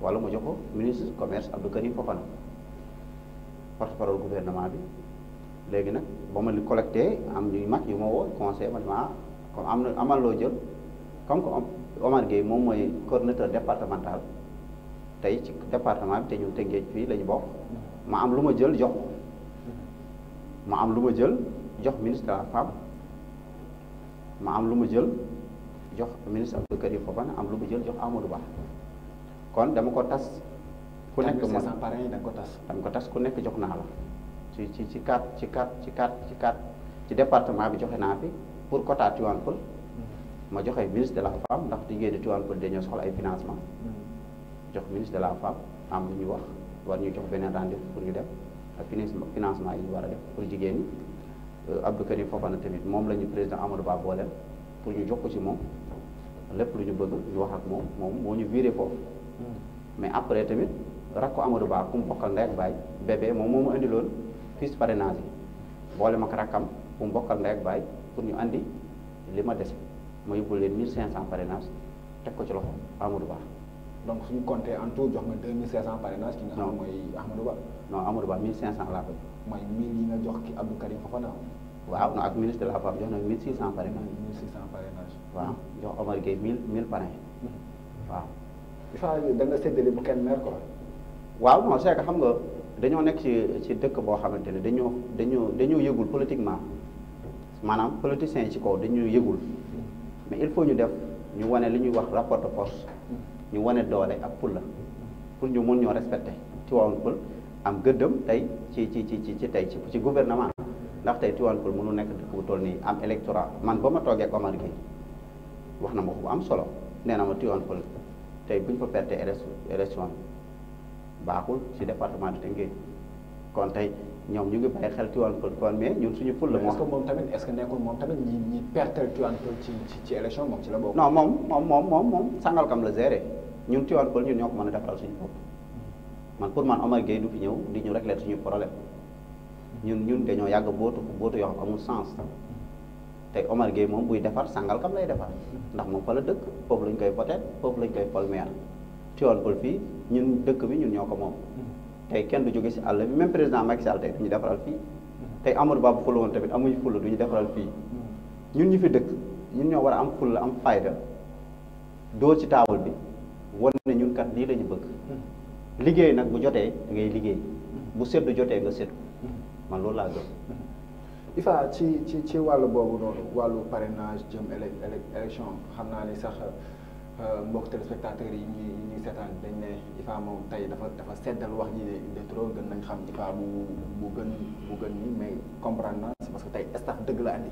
wala ma jox ko ministre commerce Abdou Karim Fofana porte-parole gouvernement bi léegi nag ba ma li collecté am ñuy mag yu ma woo conseil ma dama comme amal loo jël comme que Omar Gueye moom mooy coordinateur départemental tey ci département bi te ñun Tëngéej fii la ñu bokk ma am lu ma jël jox ko ma am lu ma jël jox ministre de la femme ma am lu ma jël jox ministre Abdou Karim Fofana am lu ma jël jox Amadou Ba kon dama ko tas ku nekk ma parrain yi da nga ko tas dama ko tas ku nekk jox naa la ci quatre ci département bi joxe naa fi pour quota Tivaouane Peulh ma joxe ministre de la femme ndax jigéen Tivaouane Peulh dañoo soxla ay financement jox ministre de la femme am lu ñu wax war ñu jox beneen rendez-vous pour ñu def ak financement yi ñu war a def pour jigéen ñi Abdou Karim Fofana tamit moom la ñu président Amadou Ba booleel pour ñu jox ko ci moom lépp lu ñu bëgg ñu wax ak moom moo ñu viré foofu mais après tamit rakko Amadou Ba ku mu bokkal ndey ak baay bébé moom moo ma indiloon fiche parrainage yi boole ma ko rakkam ku mu bokkal ndey ak baay pour ñu andi li ma dese ma yóbbul leen 1500 parrainage teg ko ci loxo Amadou Ba. donc suñu compté en tout jox nga 2500 parrainage ki nga xam mooy Amadou Ba. non Amadou Ba 1500 laa koy. mooy 1000 yi nga jox ki Abdou Karim Fofana. waaw non ak ministre de la femme jox na 1600 parrainage. 1600 parrainage. waaw jox Omar Gueye 1000 parrain waaw. il faut da nga séddale bu kenn meer quoi. waaw non c'est que xam nga dañoo nekk ci dëkk boo xamante ne dañoo yëgul politiquement maanaam politiciens yi ci kaw dañoo yëgul mais il faut ñu def ñu wane li ñuy wax rapport de force ñu wane doole ak fulla pour ñu mën ñoo respecté Tivaouane Peulh am gëddëm tey ci gouvernement ndax tey Tivaouane Peulh mënu nekk dëkk bu toll nii am électorat man ba ma toogee ak Omar Gueye wax na ma ko bu am solo nee na ma Tivaouane Peulh tey bu ñu fa perte élection baaxul ci département de Tëngéej kon tey ñoom ñu ngi bàyyi xel Tivaouane Peulh kon mais ñun suñu fulla est-ce que moom tamit est-ce que nekkul moom tamit ñi pertel Tivaouane Peulh ci élection moom ci la bokk. non moom Sangalkam la géré ñun Tivaouane Peulh ñun ñoo ko mën a defaral suñu bopp man pour man Omar Gueye du fi ñëw di ñu régler suñu problème ñun dañoo yàgg bootu yoo xam amul sens tey Omar Gueye moom buy defar Sangalkam lay defar ndax moom fa la dëkk foofu lañ koy voté foofu lañ koy fal maire Tivaouane Peulh fii ñun dëkk bi ñun ñoo ko moom tey kenn du jóge si àll bi même président Macky Sall tey du ñu defaral fii tey Amadou Ba bu fula woon tamit amuñu fulla du ñu defaral fii ñun ñu fi dëkk ñun ñoo war a am fulla am fayda doo ci taabal bi wan ne ñun kat lii la ñu bëgg liggéey nag bu jotee da ngay liggéey bu seddu jotee nga seddu man loolu laa gëm. IFA ci wàllu boobu noonu wàllu parrainage jëm élection xam naa ni sax mbokk téléspectateurs yi ñuy seetaan dañ ne IFA moom tey dafa seddal wax ji de trop gën nañ xam IFA bu gën ni mais comprendre naa c'est parce que tey staff dëgg la andi.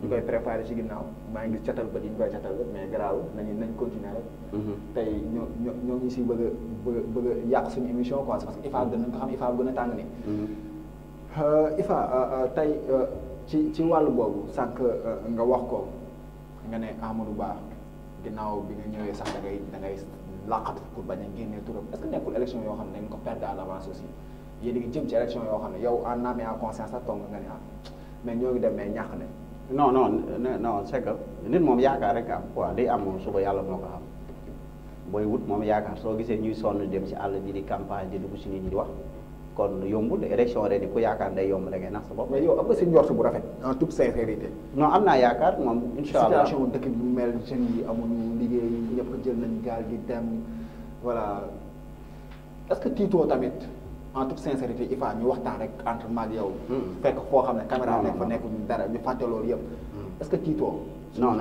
ñu koy préparé ci ginnaaw maa ngi gis catal bët yi ñu koy catal bët mais garaaw nañ continuer rek. tey ñoo ngi si bëgg a yàq suñu émission quoi c'est parce que IFA gën nañ ko xam IFA bu gën a tàng ni IFA tey ci wàllu boobu sànq nga wax ko nga ne Amadou Ba ginnaaw bi nga ñëwee sax da ngay laqatu pour bañ a génnee turam est-ce que nekkul élection yoo xam ne dañ ko perdre à l'avance aussi yéen a ngi jëm ci élection yoo xam ne yow en âme et en conscience sax toog nga ne mais ñoo ngi dem mais ñàkk ne. non c'est que nit moom yaakaar rek am quoi day am moom suba yàlla moo ko xam booy wut moom yaakaar soo gisee ñuy sonn dem ci àll bi di campagne di dugg ci nit ñi di wax kon yombul élection ren yi ku yaakaar day yomb da ngay nax sa bopp. mais yow am nga si njort bu rafet en toute sincérité. non am naa yaakaar moom incha allah situation dëkk bi mel jeunes yi amuñu liggéey ñëpp jël nañ gaal gi dem voilà est-ce que tiitoo tamit en toute sincérité IFA ñu waxtaan rek entre maag yow. fekk foo xam ne caméra nekk fa nekk dara ñu fàtte loolu yëpp. est-ce que tiitoo. non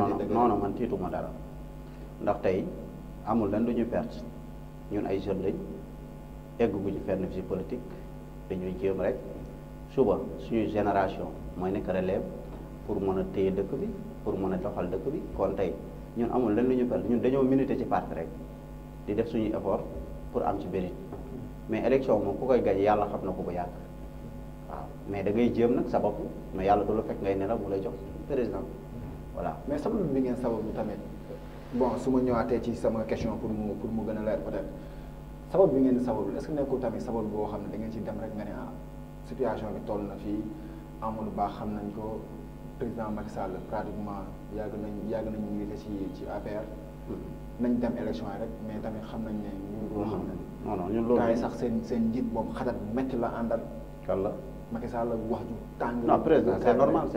man tiituma dara ndax tey amul lan lu ñu perte ñun ay jeunes lañ egguñu fenn ci politique dañuy jéem rek suba suñu génération mooy nekk relève pour mën a téye dëkk bi pour mën a doxal dëkk bi kon tey ñun amul lan lu ñu perte ñun dañoo militer ci parti rek di def suñuy effort pour am ci mérite mais élection moom ku koy gañ yàlla xam na ko bu yàgg waaw mais da ngay jéem nag sa bopp mais yàlla du la fekk ngay nelaw mu lay jox président voilà. mais sabab bi ngeen sababu tamit bon su ma ñëwaatee ci sama question pour mu gën a leer peut-être sabab bi ngeen sababu est-ce que nekkul tamit sabab boo xam ne da ngeen ci dem rek nga ne situation bi toll na fii Amadou Ba xam nañ ko président Macky Sall pratiquement yàgg nañ milité ci APR. nañ dem élection yi rek mais tamit xam nañ ne nguur boo xam ne. non ñun loolu sax seen njiit boobu xatat métti la àndal. walla Macky Sall wax ju tàng. non président c'est normal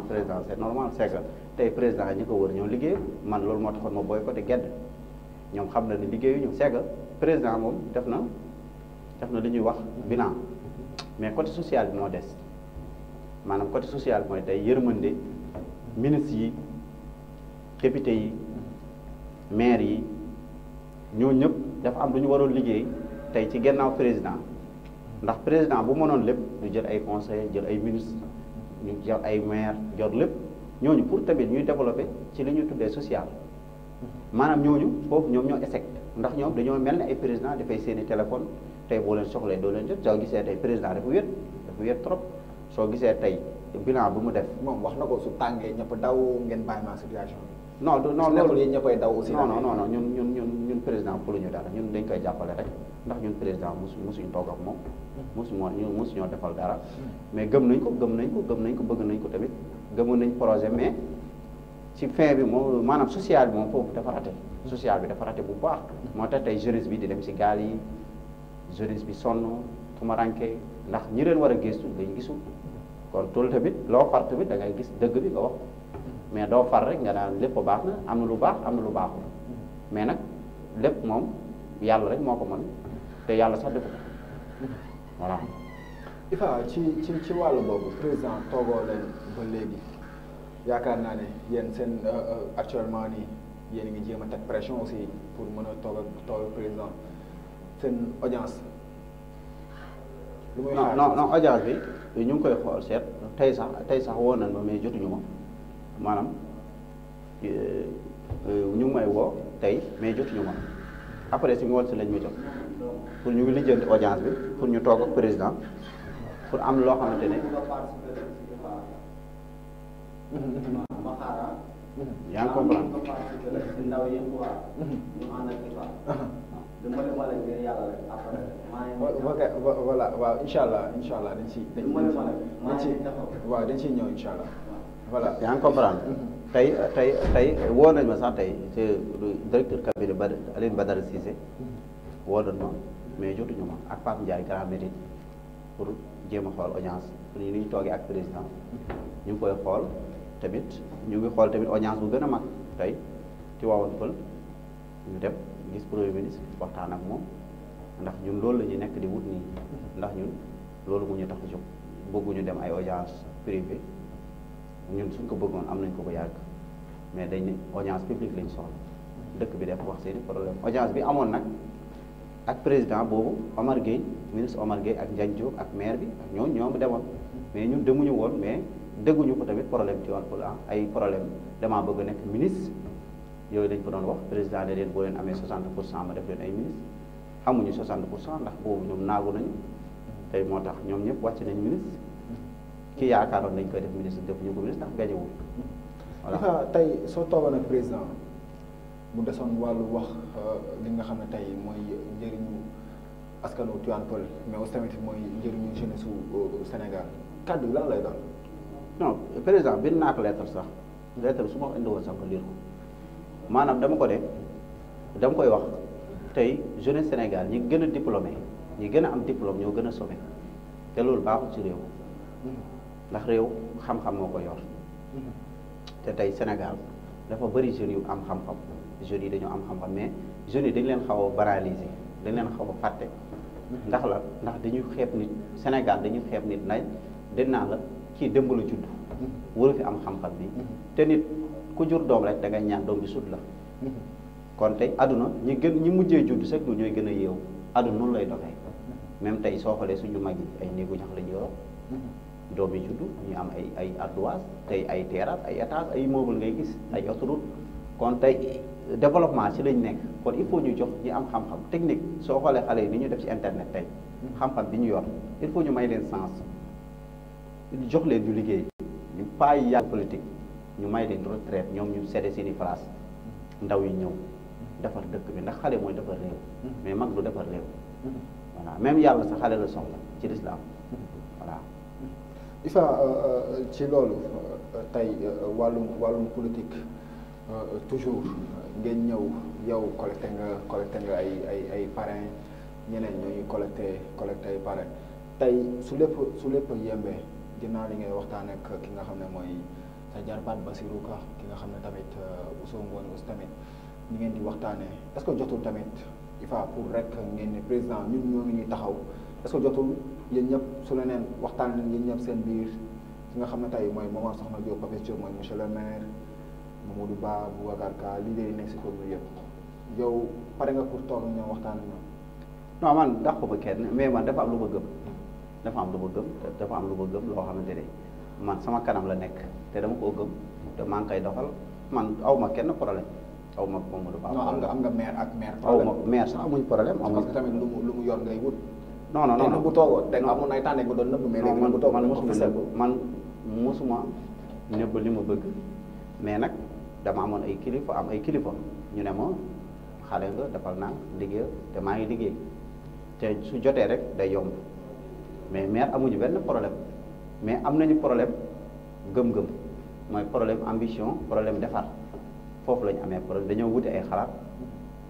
président c'est normal c'est que tey président ñi ko wër ñoo liggéey man loolu moo taxoon ma boycotté gedd ñoom xam na ne liggéeyuñu c'est que président moom def na li ñuy wax bilan mais côté social bi moo des maanaam côté social mooy tey yërmande ministres yi députés yi maire yi ñoo ñëpp dafa am lu ñu waroon liggéey tey ci gannaaw président ndax président bu mënoon lépp ñu jël ay conseillers jël ay ministres ñu jël ay maire jot lépp ñooñu pour tamit ñuy développer ci li ñu tuddee social maanaam ñooñu foofu ñoom ñoo échec ndax ñoom dañoo mel ne ay président dafay seeni téléphone tey boo leen soxlee doo leen jot soo gisee tey président dafa wéet trop soo gisee tey bilan bu mu def. moom wax na ko su tàngee ñëpp daw ngeen bàyyi ma situation bi. non du non nekkul yi ñëppay daw aussi. non ñun président fuluñu dara ñun dañ koy jàppale rek ndax ñun président mosuñu toog ak moom mosuñoo defal dara mais gëm nañ ko bëgg nañ ko tamit gëmoon nañ projet mais ci fin bi moom maanaam social bi moom foofu dafa raté social bi dafa raté bu baax moo tax tey jeunesse bi di dem ci gaal yi jeunesse bi sonn tumaranke ndax ñi leen war a gëstu dañ gisul kon toolu tamit loo far tamit da ngay gis dëgg bi nga wax mais doo far rek nga naan lépp baax na am na lu baax am na lu baaxul mais nag lépp moom yàlla rek moo ko mën te yàlla sax defu ko voilà. Ifa ci wàllu boobu président toogoo leen ba léegi yaakaar naa ne yéen seen actuellement nii yéen a ngi jéem a teg pression aussi pour mën a toog président seen audience. lu muy xaar non audience bi ñu ngi koy xool seet tey sax woo nañ ma mais jotuñu ma maanaam ñu ngi may woo tey mais jotuñu ma après si ngoon si lañ ma jot pour ñu ngi lijjanti audience bi pour ñu toog ak président pour am loo xamante ne. yaa ngi comprendre. voilà waaw incha allah dañ ciy ñëw incha allah voilà. yaa ngi comprendre. tey woo nañ ma sax tey ci directeur cabinet Alioune Badara Cissé woo nañ ma mais jotuñu ma ak Pape Ndiaye Grand Médine pour jéem a xool audience pour ni ñu toogee ak président ñu ngi koy xool tamit ñu ngi xool tamit audience bu gën a mag tey ci waawoon pël ñu dem gis premier ministre waxtaan ak moom ndax ñun loolu la ñuy nekk di wut nii ndax ñun loolu mu ñu tax a jóg bëgguñu dem ay audience privée ñun suñ ko bëggoon am nañ ko bu yàgg mais dañ ne audience publique lañ soxla dëkk bi def wax seeni problème audience bi amoon nag ak président boobu Omar Gueye ministre Omar Gueye ak Ndiagne Diop ak maire bi ak ñoom demoon mais ñun demuñu woon mais dégguñu ko tamit problème ci woon pour ay problème damaa bëgg nekk ministre yooyu dañ ko doon wax président ne leen boo leen amee 60% ma def leen ay ministre amuñu 60% ndax boobu ñoom naagu nañu tey moo tax ñoom ñëpp wàcc nañ ministre ki yaakaaroon dañ koy def ministre defuñu ko ministre ndax gañewul voilà. tey soo toogoon ak président mu desoon wàllu wax li nga xam ne tey mooy njëriñu askanu Tivaouane Peulh mais aussi tamit mooy njëriñu jeunesse su Sénégal kàddu lan lay doon. non président bind naa ko lettre sax lettre su ma ko indi woon sax ma lire ko maanaam dama koy wax tey jeunesse Sénégal ñi gën a diplômé ñi gën a am diplôme ñoo gën a sauvé te loolu baaxul ci réew ndax réew xam-xam moo ko yor te tey Sénégal dafa bëri jeunes yu am xam-xam jeunes yi dañoo am xam-xam mais jeunes yi dañ leen xaw a banaliser dañ leen xaw a fàtte ndax dañuy xeeb nit Sénégal dañuy xeeb nit dañ naan la kii démb la judd waru fi am xam-xam bi te nit ku jur doom rek da ngay ñaan doom bi sut la kon tey aduna ñi mujjee judd sax du ñooy gën a yeewu aduna noonu lay doxee même tey soo xoolee suñu mag yi ay néegu ñax la ñu yoroo doom yi judd ñu am ay ardoise tey ay terrasse ay étage ay immeuble ngay gis ay autoroute kon tey développement ci lañ nekk kon il faut ñu jox ñi am xam-xam technique soo xoolee xale yi ni ñu def ci internet tey xam-xam bi ñu yor il faut ñu may leen sens jox leen ñu liggéey ñu pas yi yàgg politique ñu may leen retraite ñoom ñu cédé seeni place ndaw yi ñëw defar dëkk bi ndax xale mooy defar réew mais mag du defar réew voilà même yàlla sa xale la soxla ci lislaam voilà. Ifa ci loolu tey wàllum politique toujours ngeen ñëw yow collecté nga ay parrain ñeneen ñooy collecté ay parrain tey su lépp yembee ginnaaw li ngay waxtaan ak ki nga xam ne mooy sa jarbaat Basirou Ka ki nga xam ne tamit Ousmane Ngone aussi tamit ñi ngeen di waxtaanee est-ce que jotul tamit Ifa pour rek ngeen ne président ñun ñoo ngi ñuy taxaw est-ce que jotul yéen ñëpp su la neen waxtaan leen yéen ñëpp seen biir ki nga xam ne tey mooy Momar Sokhna Diop Papis Diop mooy monsieur le maire Mamadou Ba Boubacar Ka leader yi nekk si commune yëpp yow pare nga pour toog ñoom waxtaan ak ñoom. non man dàq ko ba kenn mais man dafa am lu ma gëm dafa am lu ma gëm loo xamante ne man sama kanam la nekk te dama koo gëm te maa ngi koy doxal man aw ma kenn problème aw ma Mamadou Ba. non am nga maire ak maire. aw ma maire sax amuñ problème. parce que tamit lu mu yor ngay wut. non te bu toogoo te amoon ay tànneeg bu doon nëbb mais léegi bu toog man mosuma nëbb li ma bëgg mais nag dama amoon ay kilifa am ay kilifa ñu ne ma xale nga defal naa liggéey te maa ngi liggéey te su jotee rek day yomb mais maire amuñu benn problème mais am nañu problème gëm-gëm mooy problème ambition problème defar foofu la ñu amee problème dañoo wuti ay xalaat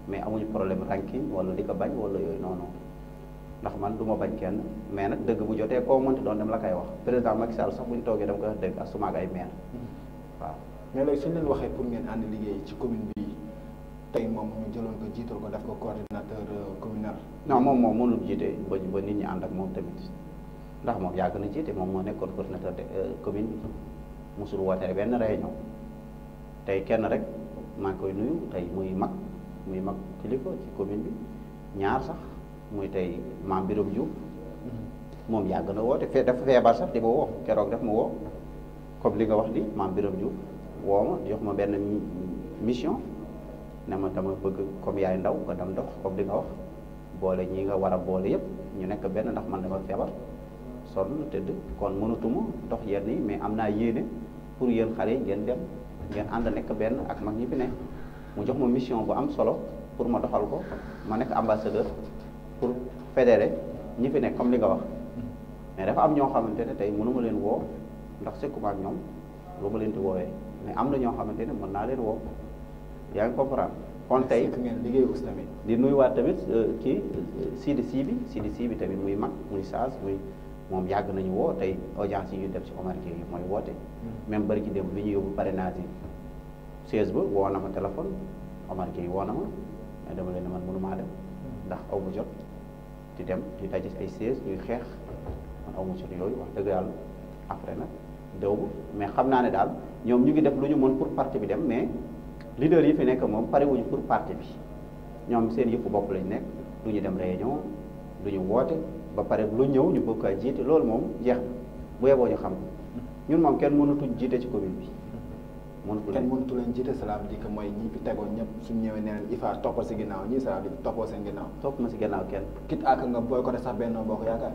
mais amuñu problème ranking wala di ko bañ wala yooyu non ndax man du ma bañ kenn mais nag dëgg bu jotee koo mënti doon dem la koy wax président Macky Sall sax bu ñu toogee dama koy wax dëgg ak suma ak ay maire waaw. mais léegi suñu leen waxee pour ngeen ànd liggéey ci commune bi tey moom ñu jëloon ko jiital ko def ko coordinateur communal. non moom mënul jiite ba nit ñi ànd ak moom tamit ndax moom yàgg na jiite moom moo nekkoon coordinateur de commune bi mosul woote benn réunion tey kenn rek maa ngi koy nuyu tey muy mag kilifa ci commune bi ñaar sax muy tey maam Birame Diouf moom yàgg na woote dafa feebar sax di ma woo keroog def ma woo comme li nga wax di maam Birame Diouf woo ma jox ma benn mission ne ma dama bëgg comme yaay ndaw nga dem dox comme li nga wax boole ñi nga war a boole yëpp ñu nekk benn ndax man dama feebar sonn tëdd kon mënatuma dox yenn yi mais am naa yéene pour yéen xale yi ngeen dem ngeen ànd nekk benn ak mag ñi fi ne mu jox ma mission bu am solo pour ma doxal ko ma nekk ambassadeur pour fédérer ñi fi nekk comme li nga wax mais dafa am ñoo xamante ne tey mënuma leen woo ndax sekkuma ak ñoom lu ma leen di woowee mais am na ñoo xamante ne mën naa leen woo yaa ngi comprendre kon tey ngeen liggéey aussi tamit di nuyuwaat tamit kii Sidi Si bi tamit muy mag muy sage muy moom yàgg nañu woo tey audience yi ñu def ci Omar Gueye mooy woote même bari ci dem li ñu yóbbu parrainage yi 16 ba woo na ma téléphone Omar Gueye woo na ma mais dama leen ne man mënumaa dem ndax aw mu jot di dem di daje ay 16 ñuy xeex man aw mu jot yooyu wax dëgg yàlla après nag déw ba mais xam naa ne daal ñoom ñu ngi def lu ñu mën pour parti bi dem mais leader yi fi nekk moom pare wuñu pour parti bi ñoom seen yëpp bopp lañ nekk du ñu dem réunion du ñu woote ba pare lu ñëw ñu bëgg a jiite loolu moom jeex na bu yeboo ñu xam ñun moom kenn mënatuñ jiite ci commune bi mënatu leen jiite cela veut dire que mooy ñi fi tegoon ñëpp suñu ñëwee nee nañ IFA toppal si ginnaaw ñii cela veut dire toppoo seen ginnaaw topp ma si ginnaaw kenn quitte à que nga boycotté sax Benno Bokk Yaakaar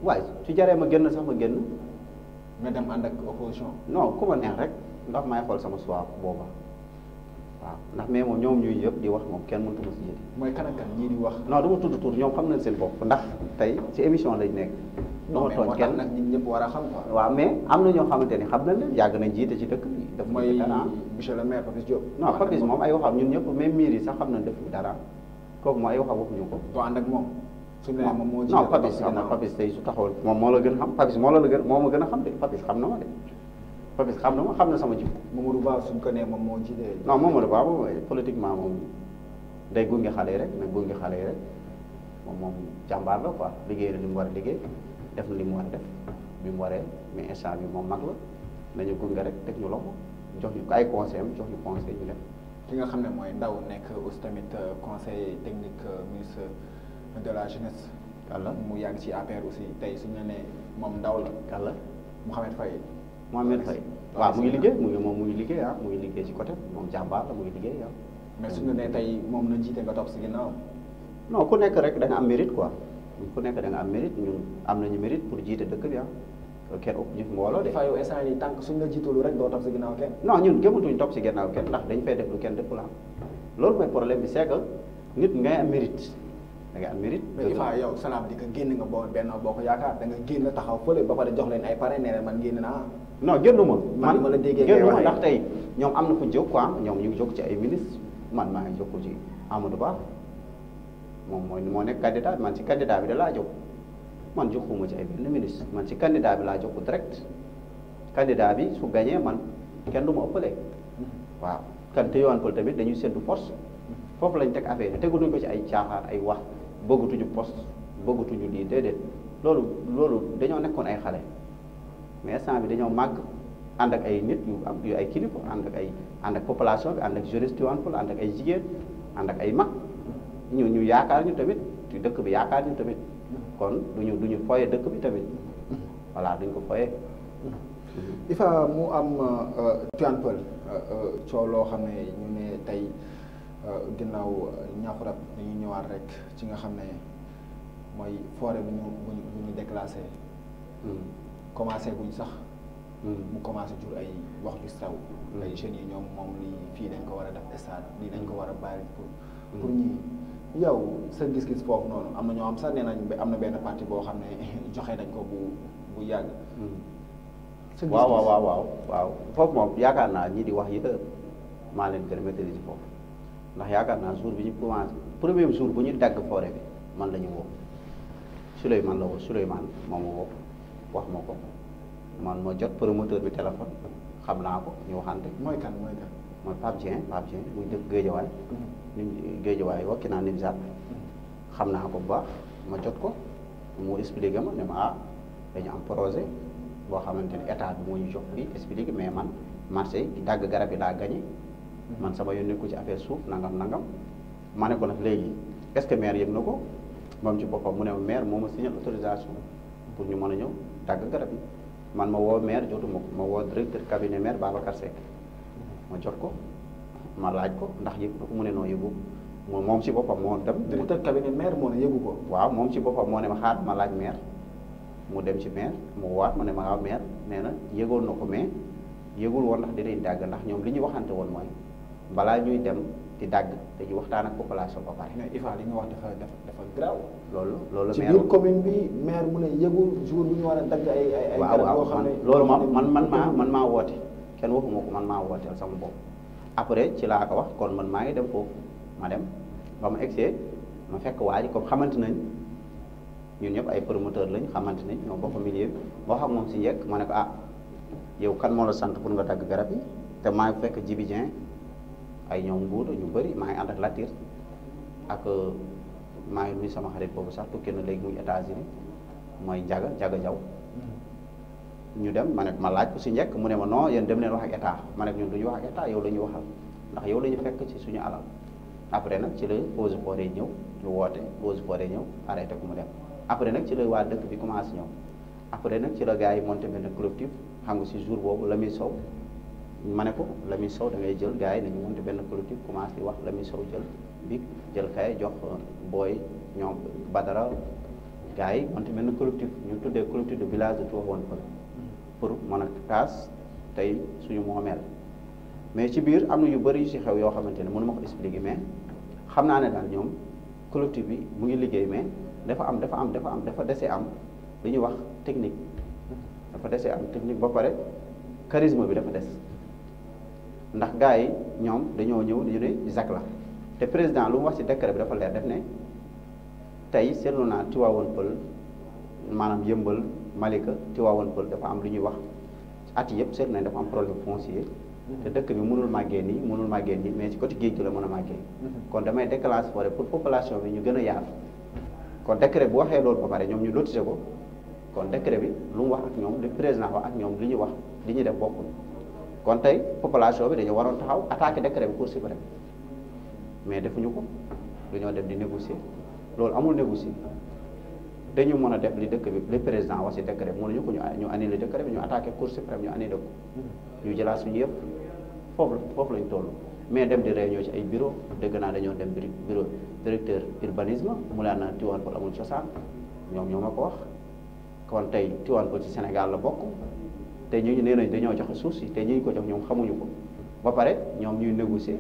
waaye su jaree ma génn sax ma génn nga dem ànd ak opposition non ku ma neex rek ndax may xool sama choix booba waaw ndax mais moom ñoom ñuy yëpp di wax moom kenn mëntu ma si jiite mooy kan ak kan ñii di wax non du ma tudd tur ñoom xam nañ seen bopp ndax tey ci émission lañ nekk non mais moo tax nag ñun ñëpp war a xam quoi waaw mais am na ñoo xamante ni xam nañ leen yàgg nañ jiite ci dëkk bi daf mooy monsieur le maire Papis Diop non Papis moom ay waxam ñun ñëpp même miir yi sax xam nañ def dara kooku moom ay waxam waxuñu ko doo ànd ak moom suñu nee moom moo non Papis xam na Papis tey su taxawal moom moo la gën a xam Papis moo ma gën a xam de Papis xam na ma de Papis xam na ma xam na sama jikko Mamadou Ba suñ ko nee moom moo jiite non Mamadou Ba moom politiquement moom day gunge xale yi rek mais gunge xale yi rek moom jàmbaar la quoi liggéey na li mu war a liggéey def na li mu war a def bi mu waree mais instant bi moom mag la nañu gunge rek teg ñu loxo jox ñu ay conseil am jox ñu conseil ñu def ki nga xam ne mooy ndaw nekk aussi tamit conseil technique ministre de la jeunesse walla mu yàgg ci APR aussi tey suñu la nee moom ndaw la walla Mouhamed Faye Mohamed Faye waaw mu ngi liggéey mu ngi liggéey mu ngi liggéey ci côté moom jàmbaar la mu ngi liggéey mais suñu nee tey moom na jiite nga topp si ginnaaw non ku nekk rek da nga am mérite quoi ku nekk da nga am mérite ñun am nañu mérite pour jiite dëkk bi kenn ëpp ñu fi mbooloo de Faye yow instant yi tànk suñ la jiitalu rek doo topp si ginnaaw kenn non ñun gëmatuñ topp si ginnaaw kenn ndax dañ fay def lu kenn def la loolu mooy problème bi c'est que nit ngay am mérite da ngay am mérite mais IFA yow salaam di ko génn nga boo Benno Bokk Yaakaar da nga génn taxaw fële ba pare jox leen ay pare nee man génn naa non génnuma man ma la déggee génnuma ndax tey ñoom am na fu jóg quoi ñoom ñu ngi jóg ci ay ministre man maa ngi jóg ci Amadou Ba moom moo nekk candidat man ci candidat bi da laa jóg man joxuma ci ay benn ministre man ci candidat bi laa jóg direct candidat bi su gagné man kenn du ma ëppale waaw kan te yowan pol tamit dañuy seddu force foofu lañ teg affaire yi tegutuñ ko ci ay caaxaan ay wax bëggatuñu poste bëggatuñu lii déedéet loolu dañoo nekkoon ay xale mais instant bi dañoo màgg ànd ak ay nit yu ay kilifa ànd ak population bi ànd ak jeunesse Tivaouane Peulh ànd ak ay jigéen ànd ak ay mag ñu yaakaar ñu tamit dëkk bi yaakaar ñu tamit kon duñu foye dëkk bi tamit voilà duñ ko foye IFA mu am Tivaouane Peulh coow loo xam ne ñu ne tey ginnaaw ñaaxurab dañuy ñëwaat rek ci nga xam ne mooy forêt bu ñu déclassé commencé guñ sax mu commencé jur ay wax ju saw ay jeunes yi ñoom moom lii fii dañ ko war a def stade lii dañ ko war a bàyyi pour ñii yow sa gis-gis foofu noonu am na ñoo xam sax nee nañ am na benn parti boo xam ne joxe nañ ko bu yàgg sa gis-gis waaw foofu moom yaakaar naa ñi di wax yëpp maa leen gën a maîtriser foofu ndax yaakaar naa jour bi ñu commencé premier jour bu ñu dagg forêt bi man la ñu woo Souleymane la woo Souleymane moom ma woo wax ma ko man ma jot promoteur bi téléphone xam naa ko ñu waxante. mooy kan mooy Pape Dieng muy dëkk Géejawaay. Géejawaay wakki naa Nimzaat xam naa ko bu baax ma jot ko mu expliqué ma ne ma dañu am projet boo xamante ne état bi moo ñu jox fii expliqué mais man marché yi dagg garab yi laa gañe man sama yoon nekku ci affaire suuf nangam ma ne ko nag léegi est-ce que maire yëg na ko moom ci boppam mu ne maire moo ma signé autorisation pour ñu mën a ñëw dagg garab yi man ma woo maire jotuma ko ma woo directeur cabinet maire Babacar Seck ma jot ko ma laaj ko ndax yëg na ko mu ne noo yëgu moom ci boppam moo dem. directeur cabinet maire moo ne yëgu ko. waaw moom ci boppam moo ne ma xaar ma laaj maire mu dem ci maire mu waat ma ne ma waaw maire nee na yëgoon na ko mais yëgul woon ndax dinañ dagg ndax ñoom li ñu waxante woon mooy balaa ñuy dem di dagg dañuy waxtaan ak population ba pare. mais Ifa li nga wax dafa graaw. loolu ci maire biir commune bi maire mu ne yëgul jour bi ñu war a dagg ay garab yoo xam ne loolu man maa woote kenn waxuma ko man maa wooteel sama bopp après ci laa ko wax kon man maa ngi dem foofu ma dem ba ma egsee ma fekk waa ji comme xamante nañ ñun ñëpp ay promoteur lañ xamante nañ ñoo bokk milieu bi moo xam moom si njëkk ma ne ko yow kan moo la sant pour nga dagg garab yi te maa ngi fekk Djibi Dieng ay ñoom nguuda ñu bëri maa ngi ànd ak Latir ak maa ngi nuyu sama xarit boobu sax tukki na léegi muy États-Unis mooy Njaga Jaw ñu dem ma ne ma laaj ko si njëkk mu ne ma non yéen dem leen wax ak état ma ne ñun du ñu wax ak état yow la ñuy waxal ndax yow la ñu fekk ci suñu alal après nag ci la eaux et forêts ñëw ñu woote eaux et forêts ñëw arrêté ko mu dem après nag ci la waa dëkk bi commencé ñëw après nag ci la gars yi monté benn collectif xam nga si jour boobu Lamine Sow ma ne ko Lamine Sow da ngay jël gars yi nañu monté benn collectif commencé di wax Lamine Sow jël bi jël kay jox booy ñoom Badara gars yi monté benn collectif ñu tuddee collectif de village de Tivaouane Peulh pour mën a kaas tey suñu moomeel mais ci biir am na yu bëri yu si xew yoo xamante ne mënu ma ko expliquer mais xam naa ne daal ñoom collectif bi mu ngi liggéey mais dafa dese am li ñuy wax technique dafa dese am technique ba pare charisme bi dafa des ndax gars yi ñoom dañoo ñëw ñu ne ZAC la te président lu mu wax ci décret bi dafa leer def ne tey seetlu naa Tivaouane Peulh maanaam Yëmbal Malika Tivaouane Peulh dafa am lu ñuy wax at yëpp seetlu nañ dafa am problème foncier te dëkk bi mënul màggee nii mais ci côté géej gi la mën a màggee kon damay déclencher forêt pour population bi ñu gën a yaatu kon décret bu waxee loolu ba pare ñoom ñu lotissé ko kon décret bi lu mu wax ak ñoom li président wax ak ñoom li ñu wax li ñuy def bokkul kon tey population bi dañu waroon taxaw attaqué décret bi Cour suprême mais defuñu ko dañoo dem di négocier loolu amul négocier dañu mën a def li dëkk bi li président wax ci décret bi mënuñu ko ñu annulé décret bi ñu attaqué Cour suprême ñu annulé ko ñu jëlaat suñu yëpp foofu lañ toll mais dem di réunion ci ay bureau dégg naa dañoo dem bureau directeur urbanisme mu laan na Tivaouane Peulh amul cosaan ñoom ñoo ma ko wax kon tey Tivaouane Peulh ci Sénégal la bokk te ñu nee nañ dañoo joxe suuf si te ñu ko jox ñoom xamuñu ko ba pare ñoom ñuy négocier.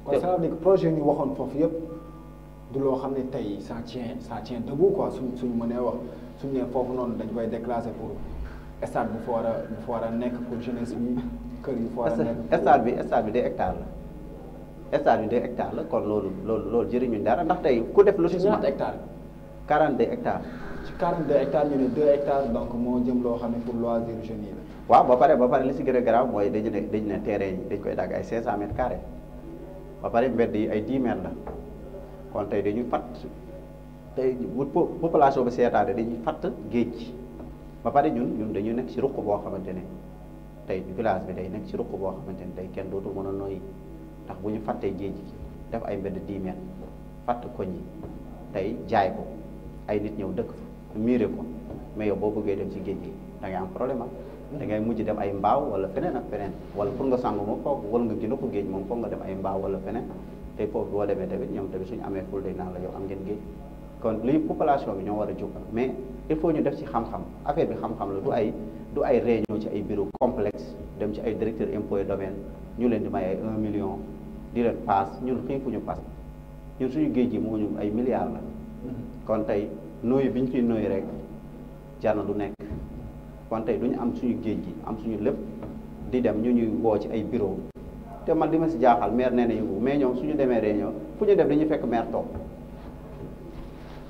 kon ça veut dire que projet ñu waxoon foofu yëpp du loo xam ne tey ça tient debout quoi suñu mënee wax suñu nee foofu noonu dañ koy déclasser pour stade bu fa war a nekk pour jeunesse bi kër yi fa war a nekk. stade bi 2 hectares la stade bi 2 hectares la kon loolu jëriñu dara ndax tey ku def lotissement. ñaata hectares. 42 hectares. ci 42 hectares ñu ne 2 hectares donc moo jëm loo xam ne pour loisir jeunes yi la. waaw ba pare li si gën a garaaw mooy dañu ne terrain yi dañ koy dagg ay 500 mètres carrés ba pare mbedd yi ay 10 mètres la kon tey dañuy fatt tey bu population bi seetaane dañuy fatt géej gi ba pare ñun dañuy nekk ci ruq boo xamante ne tey village bi day nekk ci ruq boo xamante ne tey kenn dootul mën a noyyi ndax bu ñu fattee géej gi def ay mbedd 10 mètres fatt koñ yi tey jaay ko ay nit ñëw dëkk fa miire ko mais yow boo bëggee dem ci géej gi da ngay am problème da ngay mujj dem ay mbaaw wala feneen ak feneen wala pour nga sangu moom foofu wala nga gën a ko géej moom foog nga dem ay mbaaw wala feneen tey foofu boo demee tamit ñoom tamit suñu amee ful day naan la yow am ngeen géej kon lii population bi ñoo war a jóg mais il faut ñu def ci xam-xam affaire bi xam-xam la du ay du ay réunion ci ay bureau complexe dem ci ay directeur impôt et domaine ñu leen di may ay 1 million di leen paas ñun xiifuñu paas ñun suñu géej gi moo ñu ay milliards la kon tey nooyu bi ñu fiy nooyu rek jar na du nekk kon tey du ñu am suñu géej gi am suñu lépp di dem ñu ñuy woo ci ay bureau te man li ma si jaaxal maire nee na yëngu mais ñoom suñu demee réunion fu ñu dem dañuy fekk maire toog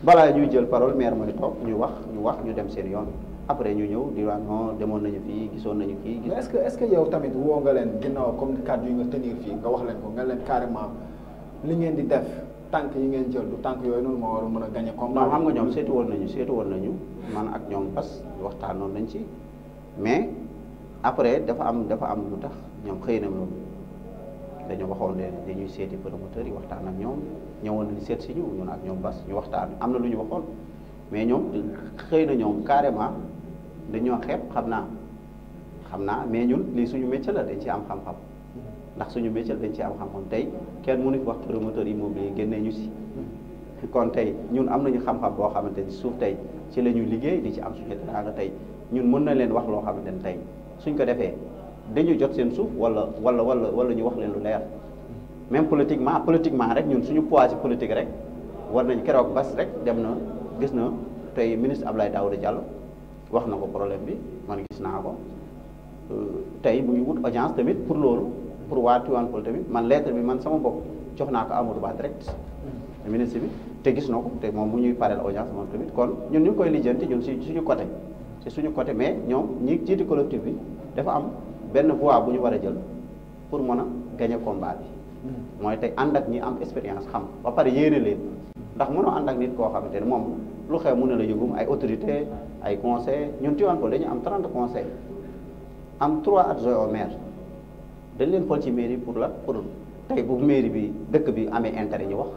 balaa ñuy jël parole maire mooy toog ñu wax ñu dem seen yoon après ñu ñëw di wax non demoon nañu fii gisoon nañu kii. mais est-ce que yow tamit woo nga leen ginnaaw comme kàddu yi nga tenir fii nga wax leen ko nga leen carrément li ngeen di def tànk yi ngeen jël du tànk yooyu noonu moo war a mën a gagné combat. non xam nga ñoom seetu woon nañu man ak ñoom parce que waxtaanoon nañ ci mais après dafa am lu tax ñoom xëy na moom dañoo waxoon ne dañuy seeti promoteurs yi waxtaan ak ñoom ñëwoon nañu seet si ñun ak ñoom bas ñu waxtaan am na lu ñu waxoon mais ñoom xëy na ñoom carrément dañoo xeeb xam naa mais ñun lii suñu métier la dañ ci am xam-xam ndax suñu métier la dañ ci am xam-xam tey kenn mënu fi wax promoteur immobilier génnee ñu si kon tey ñun am nañu xam-xam boo xamante ni suuf tey ci la ñuy liggéey di ci am suñu teraanga tey ñun mën na leen wax loo xamante ni tey suñ ko defee dañuy jot seen suuf wala ñu wax leen lu leer même politiquement rek ñun suñu poids ci politique rek war nañ keroog bas rek dem na gis na tey ministre Abdoulaye Daouda Diallo wax na ko problème bi man gis naa ko tey bu ñu wut audience tamit pour loolu pour waa Tivaouane Peulh tamit man lettre bi man sama bopp jox naa ko Amadou Ba direct ministre bi te gis na ko te moom bu ñuy pareel audience moom tamit kon ñun ñu ngi koy lijjanti ñun si suñu côté mais ñoom ñi jiiti collectif bi dafa am benn voie bu ñu war a jël pour mën a gagner combat bi mooy tey ànd ak ñi am expérience xam ba pare yéene leen ndax mënoo ànd ak nit koo xamante ne moom lu xew mu ne la yëgum ay autorité ay conseil ñun Tivaouane Peulh dañu am 30 conseils am 3 adjoints au maire dañ leen xool ci mairie pour tey bu mairie bi dëkk bi amee intérêt ñu wax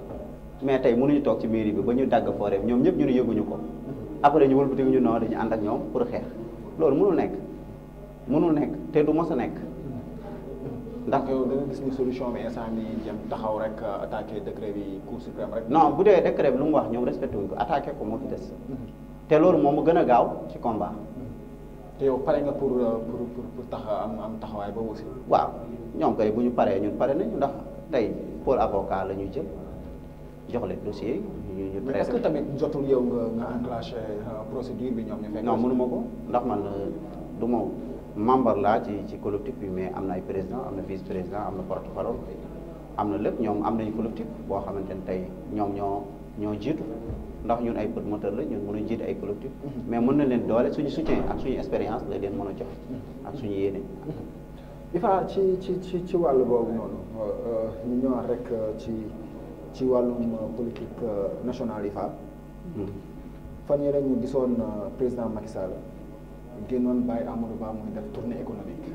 mais tey mënuñu toog ci mairie bi ba ñu dagg forêt ñoom ñëpp ñu ne yëguñu ko après ñu wëlbatiku ñu non dañu ànd ak ñoom pour xeex loolu mënul nekk te du mos a nekk. ndax yow da nga gis ni solution bi instant bi jëm taxaw rek attaqué décret bi cour suprême rek. non bu dee décret bi lu mu wax ñoom respecté wuñ ko attaqué ko moo fi des. te loolu moom mu gën a gaaw ci combat. te yow pare nga pour tax am taxawaay boobu aussi. waaw ñoom kay bu ñu paree ñun pare nañu ndax tey pôle avocat la ñuy jël jox leen dossier ñu mais est-ce que tamit jotul yow nga enclenché procédure bi ñoom ñu fekk. non mënuma ko ndax man du ma membre laa ci collectif bi mais am na ay président am na vice président am na porte-parole am na lépp ñoom am nañu collectif boo xamante ne tey ñoom ñoo jiitu ndax ñun ay promoteur la ñun mënuñ jiite ay collectif mais mën na leen doole suñu soutien ak suñu expérience la leen mën a jox ak suñu yéene. IFA ci wàllu boobu noonu ñu ñëwaat rek ci wàllum politique nationale IFA. fan yii rek ñu gisoon président Macky Sall génnoon bàyyi Amadou Ba muy def tournée économique.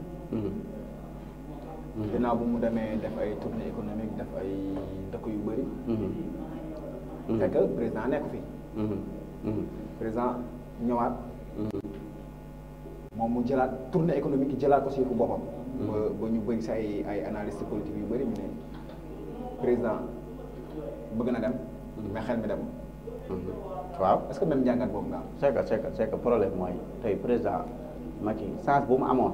ginnaaw bu mu demee def ay tournée économique def ay dëkk yu bëri. fekk président nekk fi. président ñëwaat. moom mu jëlaat tournée économique yi jëlaat ko si fu boppam. ba ñu bëri si ay analystes politiques yu bëri ñu ne président bëgg na dem. mais xel mi dem. waaw est-ce que même jàngat boobu nga am. c'est que problème mooy tey président Macky chance bu mu amoon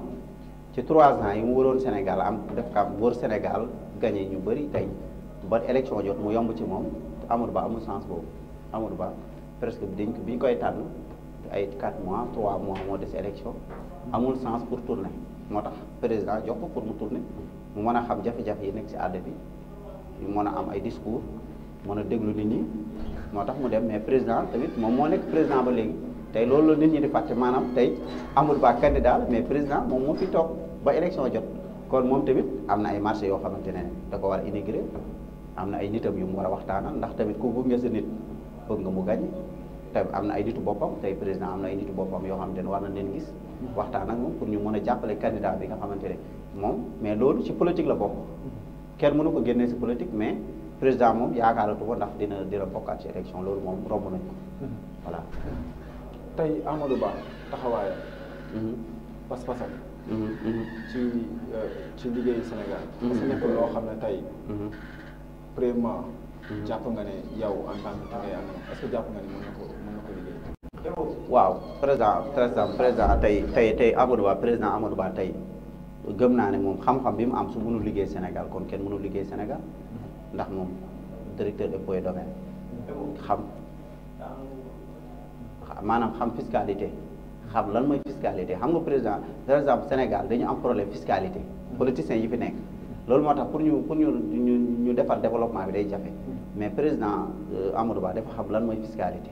ci 3 ans yi mu waroon Sénégal am def kam wër Sénégal gagné ñu bëri tey ba élection jot mu yomb ci moom Amadou Ba amul chance boobu Amadou Ba presque bi ñu koy tànn ay 4 mois 3 mois moo des élection amul chance pour tourner moo tax président jox ko pour mu tourner mu mën a xam jafe-jafe yi nekk ci àdd bi ñu mën a am ay discours mën a déglu nit ñi moo tax mu dem mais président tamit moom moo nekk président ba léegi tey loolu la nit ñi di fàtte maanaam tey Amadou Ba candidat la mais président moom moo fi toog ba élection jot kon moom tamit am na ay marché yoo xamante ne da ko war a intégrer am na ay nitam yu mu war a waxtaanal ndax tamit ku bëgg nga sa nit bëgg nga mu gañ te am na ay nitu boppam tey président am na ay nitu boppam yoo xamante ne war na leen gis waxtaan ak moom pour ñu mën a jàppale candidat bi nga xamante ne moom mais loolu ci politique la bokk kenn mënu ko génnee ci politique mais président moom yaakaaratu ko ndax dina bokkaat ci élection loolu moom romb nañ ko voilà. tey Amadou Ba taxawaayam. pas-pasam. ci liggéeyu Sénégal. parce que nekkul loo xam ne tey. premièrement. jàpp nga ne yow en tant que ngay am est-ce que jàpp nga ne mën na ko liggéey. waaw président tey Amadou Ba président Amadou Ba tey gëm naa ne moom xam-xam bi mu am su mënul liggéey Sénégal kon kenn mënul liggéey Sénégal ndax moom directeur impôts et domaines xam maanaam xam fiscalité xam lan mooy fiscalité xam nga président par exemple Sénégal dañu am problème fiscalité politiciens yi fi nekk loolu moo tax pour ñu defar développement bi day jafe mais président Amadou Ba dafa xam lan mooy fiscalité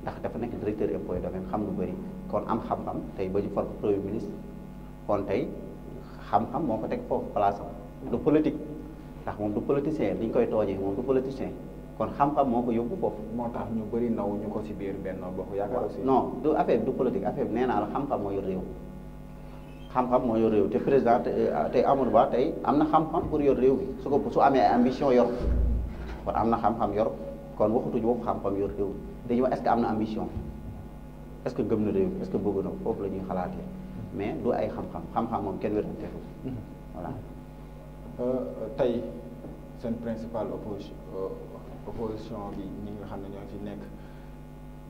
ndax dafa nekk directeur impôts et domaines xam lu bëri kon am xam-xam tey ba ñu fal ko premier ministre kon tey xam-xam moo ko teg foofu place am du politique ndax moom du politicien li ñu koy toojee moom du politicien kon xam-xam moo ko yóbbu foofu. moo tax ñu bëri naw ñu ko ci biir Benno Bokk Yaakaar aussi. non du affaire bi du politique affaire bi nee naa la xam-xam moo yor réew xam-xam moo yor réew te président tey Amadou Ba tey am na xam-xam pour yor réew bi su amee ambition yor kon am na xam-xam yor kon waxatuñu waxu xam-xam yor réew dañuy wax est-ce que am na ambition est-ce que gëm na réew est-ce que bëgg na foofu la ñuy xalaatee mais du ay xam-xam moom kenn wérante ko voilà. tey seen principal opposition bi ñi nga xam ne ñoo fi nekk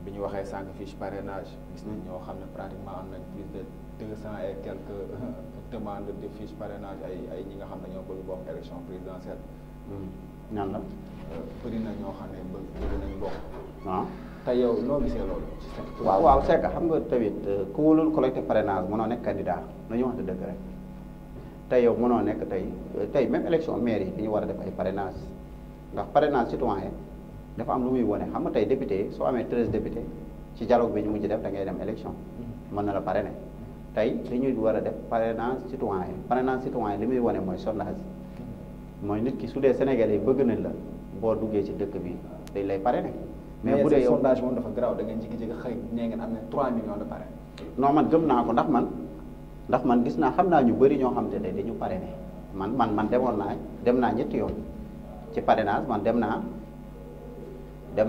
bi ñu waxee sànq fiche parrainage gis nañ ñoo xam ne pratiquement am nañ plus de 200 et quelques demandes de fiche parrainage ay ñi nga xam ne ñoo bëgg bokk élection présidentielle. ñaan la. bëri na ñoo xam ne bëgg nañ bokk. waaw tey yow noo gisee loolu. waaw c'est que xam nga tamit ku wóolul collecté parrainage mënoo nekk candidat nañu wax dëgg rek tey yow mënoo nekk tey même élection maire yi dañu war a def ay parrainage ndax parrainage citoyen dafa am lu muy wone xam nga tey député soo amee 13 député ci dialogue bi ñu mujj def da ngay dem élection mën na la parrainer tey dañuy war a def parrainage citoyen li muy wone mooy sondage mooy nit ki su dee Sénégalais yi bëgg nañ la boo duggee ci dëkk bi dañ lay parrainer mais bu dee sondage moom dafa garaaw da ngeen jékki-jékki xëy nee ngeen am na 3 millions de parrain. non man gëm naa ko ndax man gis naa xam naa ñu bëri ñoo xam te ne dañu parrainé man dem naa ñetti yoon ci parrainage man dem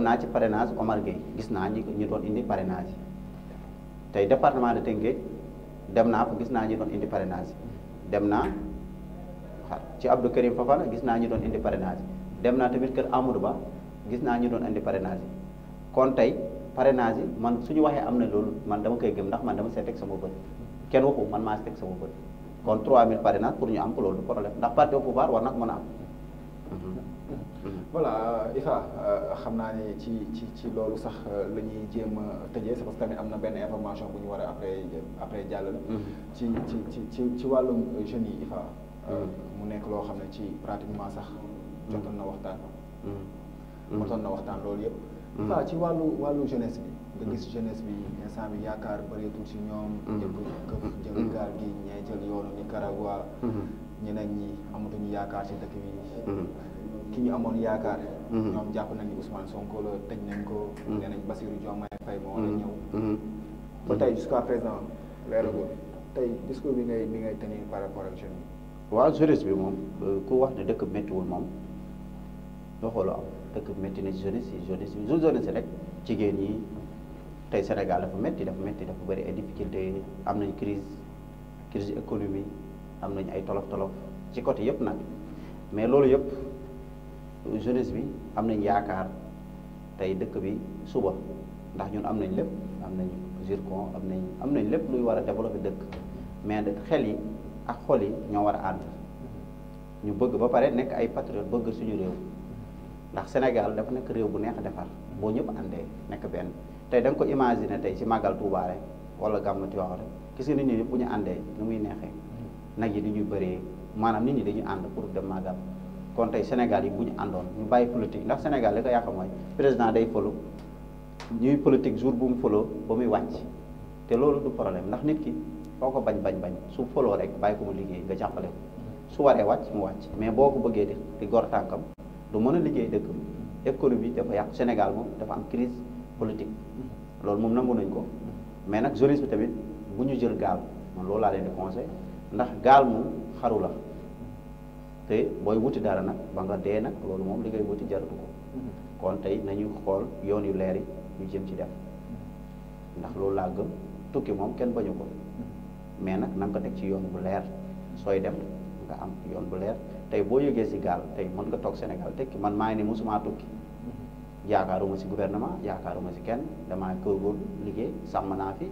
naa ci parrainage Omar Gueye gis naa ñi doon indi parrainage yi tey département de Tëngéej dem naa fa gis naa ñi doon indi parrainage dem naa ci Abdou Karim Fafana gis naa ñi doon indi parrainage dem naa tamit kër Amadou Ba gis naa ñi doon indi parrainage yi kon tey parrainage yi man suñu waxee am na loolu man dama koy gëm ndax man dama see teg sama bët kenn waxu man maa si teg sama bët kon 3000 parrainage pour ñu am ko loolu du problème ndax parti au pouvoir war na ko mën a am. voilà Ifa xam naa ne ci loolu sax la ñuy jéem a tëjee c'est parce que tamit am na benn information bu ñu war a après jàllale. ci wàllum jeunes yi Ifa. mu nekk loo xam ne ci pratiquement sax. jotoon na waxtaan. jotoon na waxtaan loolu yëpp. Ifa ci wàllu jeunesse bi. nga gis jeunesse bi instant bi yaakaar bëreetul si ñoom. jël gaal gi ñee jël yoonu Nicaragua. ñeneen ñi amatuñu yaakaar si dëkk bi. ki ñu amoon yaakaar. ñoom jàpp nañu Ousmane Sonko la tëj nañ ko. nee nañ Bassirou Diomaye Faye moo war a ñëw. ba tey jusqu'à présent leeragul tey discours bi ngay tenir par rapport ak jeunes yi. waaw jeunesse bi moom ku wax ne dëkk bi méttiwul moom doo xooloo am dëkk bi métti na ci jeunesse yi rek jigéen ñi tey Sénégal dafa métti dafa bëri ay difficulté am nañ crise économie am nañ ay tolof ci côté yëpp nag mais loolu yëpp jeunesse bi am nañ yaakaar tey dëkk bi suba ndax ñun am nañ lépp am nañ zircon am nañ lépp luy war a développer dëkk mais xel yi ak xol yi ñoo war a ànd ñu bëgg ba pare nekk ay patriote bëgg suñu réew ndax Sénégal dafa nekk réew bu neex a defar boo ñëpp àndee nekk benn tey da nga ko imaginer tey ci màggal Touba rek wala gàmmu Tiwaawan rek gis nga nit ñi bu ñu àndee nu muy neexee nag yi ni ñuy bëree maanaam nit ñi dañuy ànd pour dem màggal kon tey Sénégal yi bu ñu àndoon ñu bàyyi politique ndax Sénégal li ko yàq mooy président day folu ñuy politique jour bu mu foloo ba muy wàcc te loolu du problème ndax nit ki boo ko bañ su foloo rek bàyyi ko mu liggéey nga jàppale ko su waree wàcc mu wàcc mais boo ko bëggee di gor tànkam du mën a liggéey dëkk économie dafa yàqu Sénégal moom dafa am crise politique loolu moom nangu nañ ko mais nag jeunesse bi tamit bu ñu jël gaal man loolu laa leen di conseil ndax gaal moom xaru la te booy wuti dara nag ba nga dee nag loolu moom li ngay wuti jaratu ko kon tey nañu xool yoon yu leer yi ñu jëm ci def ndax loolu laa gëm tukki moom kenn bañu ko mais nag na nga ko teg ci yoon bu leer sooy dem nga am yoon bu leer tey boo yëgee si gaal tey mën nga toog Sénégal tekki man maa ngi ni mosuma tukki yaakaaruma si gouvernement yaakaaruma si kenn damaa góorgóorlu liggéey sàmm naa fi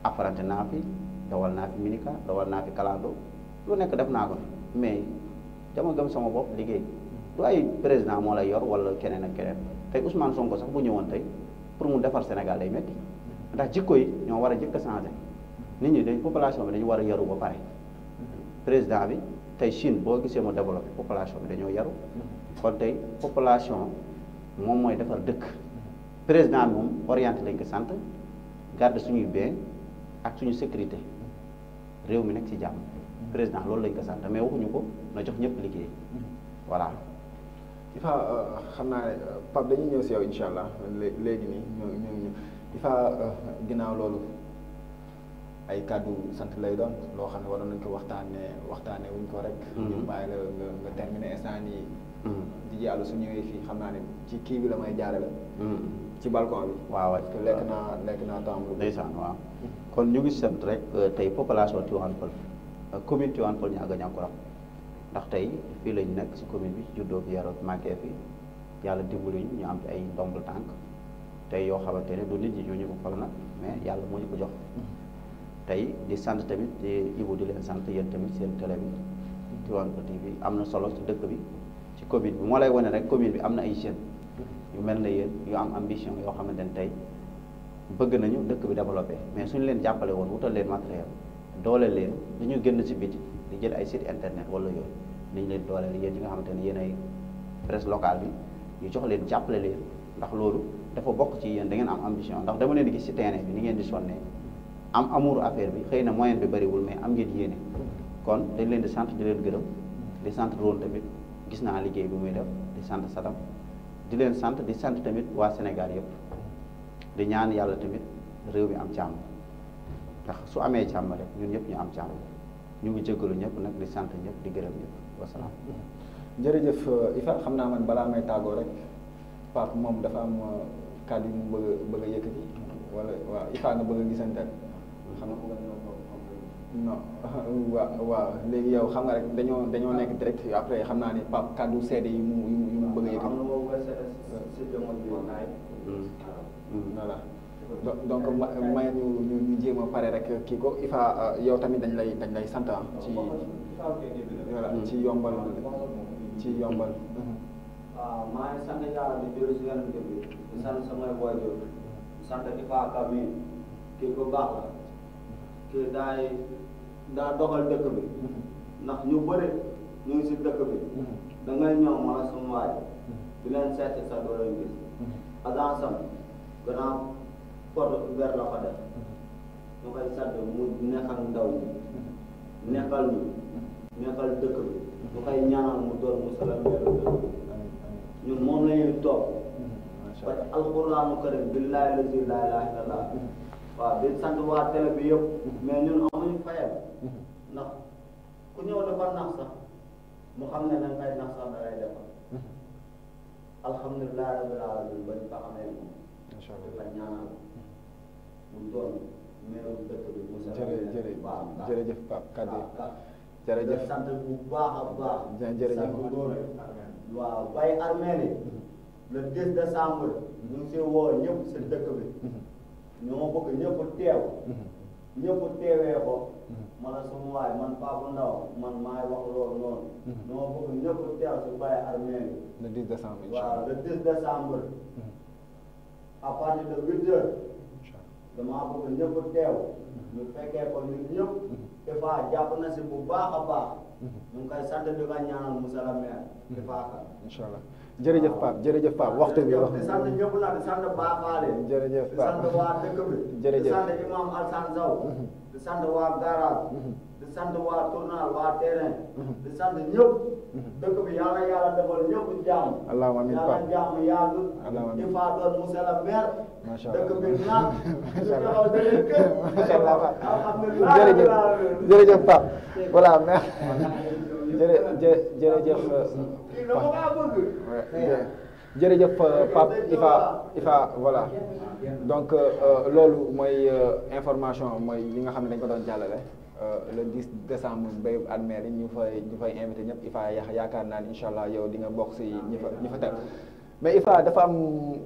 apprenti naa fi dawal naa fi minika dawal naa fi kalando lu nekk def naa ko fi mais dama gëm sama bopp liggéey du ay président moo lay yor wala keneen ak keneen tey Ousmane Sonko sax bu ñëwoon tey pour mu defar Sénégal day métti ndax jikko yi ñoo war a jëkk a changé nit ñi dañ population bi dañu war a yaru ba pare président bi tey Chine boo gisee mu développé population bi dañoo yaru kon tey population moom mooy defar dëkk président bi moom orienté lañ ko sant garde suñuy bien ak suñu sécurité réew mi nekk ci jàmm président loolu lañ ko sant mais waxuñu ko na jox ñëpp liggéey voilà. IFA xam naa ne Pape dañuy ñëw si yow incha allah léegi nii ñu IFA ginnaaw loolu ay kàddu sant lay doon loo xam ne waroon nañ ko waxtaanee wuñ ko rek. ñu bàyyi la nga terminer instant nii. di jàll su ñëwee fii xam naa ne ci kii bi la may jaarale. ci balcon bi. waaw parce que lekk naa temps lu. ndeysaan waaw kon ñu ngi sant rek tey population Tivaouane Peulh commune Tivaouane Peulh Niaga Niakoulrab ndax tey fii lañ nekk si commune bi juddoo fi yaroo màggee fi yàlla dimbali ñu am fi ay ndombal tànk tey yoo xamante ne du nit ñi ñoo ñu ko fal nag mais yàlla moo ñu ko jox tey di sant tamit Ibou di leen sant yéen tamit seen télé bi Tivaouane Peulh TV am na solo ci dëkk bi ci commune bi moo lay wane rek commune bi am na ay jeunes yu mel ne yéen yu am ambition yoo xamante ne tey bëgg nañu dëkk bi développé mais suñu leen jàppale woon wutal leen matériel dooleel leen dañu génn si biti di jël ay site internet wala yooyu nañ leen dooleel yéen ñi nga xamante ne yéen ay presse locale bi ñu jox leen jàppale leen ndax loolu dafa bokk ci yéen da ngeen am ambition ndax dama leen di gis ci terrain bi ni ngeen di sonnee am amour affaire bi xëy na moyen bi bëriwul mais am ngeen yéene kon dañ leen di sant di leen gërëm di sant Ron tamit gis naa liggéey bi muy def di sant Sadam di leen sant di sant tamit waa Sénégal yëpp di ñaan yàlla tamit réew mi am jàmm ndax su amee jàmm rek ñun ñëpp ñu am jàmm ñu ngi jégalu ñëpp nag di sant ñëpp di gërëm ñëpp wasalaam. jërëjëf IFA xam naa man balaa may tàggoo rek Pape moom dafa am kàddu yu mu bëgg a yëkkati wala waaw IFA nga bëgg a gisante ak xam nga non waaw léegi yow xam nga rek dañoo nekk direct après xam naa ni Pape kàddu seede yi mu bëgg a yëkkati. voilà donc may ñu jéem a pare rek kii ko IFA yow tamit dañ lay sant ci voilà ci yombal. waaw maa ngi sant yàlla di jël si yeneen bi di sant samay waajur di sant IFA ka mi kii ko baax la kii daa doxal dëkk bi ndax ñu bëri ñu ngi si dëkk bi da ngay ñëw ma la sama waaj di leen seeti sax doo leen gis agence am gannaaw porte ouverte la fa def ñu koy sant mu nekkal ndaw ñi nekkal ñu nekkal dëkk bi ñu koy ñaanal mu doon mu salaamaaleykum dëkk bi ñun moom la ñuy toog parce que alxuraanu karim billaahi lazi laa ilaaha illallaah waaw di sant waa télé bi yëpp mais ñun amuñu fayam ndax ku ñëw dafa nax sax mu xam ne dañ koy nax sax da lay defal alhamdulilah rabbil alamin bañ fa xamee moom dafa ñaanal mu doon meeru dëkk bi mu jërëjëf Pape kaddu jërëjëf sant bu baax a baax jërëjëf waaw bay armée ni le 10 décembre ñu ngi si woo ñëpp si dëkk bi ñoo bëgg ñëpp teew ñëpp teewee ko man a suma waay man Pape Ndaw man maay wax loolu noonu ñoo bëgg ñëpp teew si bay armée le 10 décembre waaw le 10 décembre à partir de 8 heures damaa bëgg ñëpp teew ñu fekkee ko ñun ñëpp IFA jàpp na si bu baax a baax ñu ngi koy sant di ko ñaanal monsieur le maire IFA ka incha allah jërëjëf Pape waxtu bi wax di sant ñëpp nag di sant baaxaale jërëjëf di sant waa dëkk bi jërëjëf di sant imam Alsan Zaw di sant waa garage di sant waa tournal waa terrain di sant ñëpp dëkk bi yàlla defal ñëpp jàmm allahumma amiin Pape yàlla jàmm yàgg IFA doon monsieur le maire macha allah dëkk bi naan macha allah jërëjëf Pape voilà merci jërëjëf Pape IFA voilà donc loolu mooy information mooy li nga xam ne dañ ko doon jàllale le 10 décembre béyu admère yi ñu fay invité ñëpp IFA yaakaar naa ni incha allah yow di nga bokk si ñi fa teg mais Ifa dafa am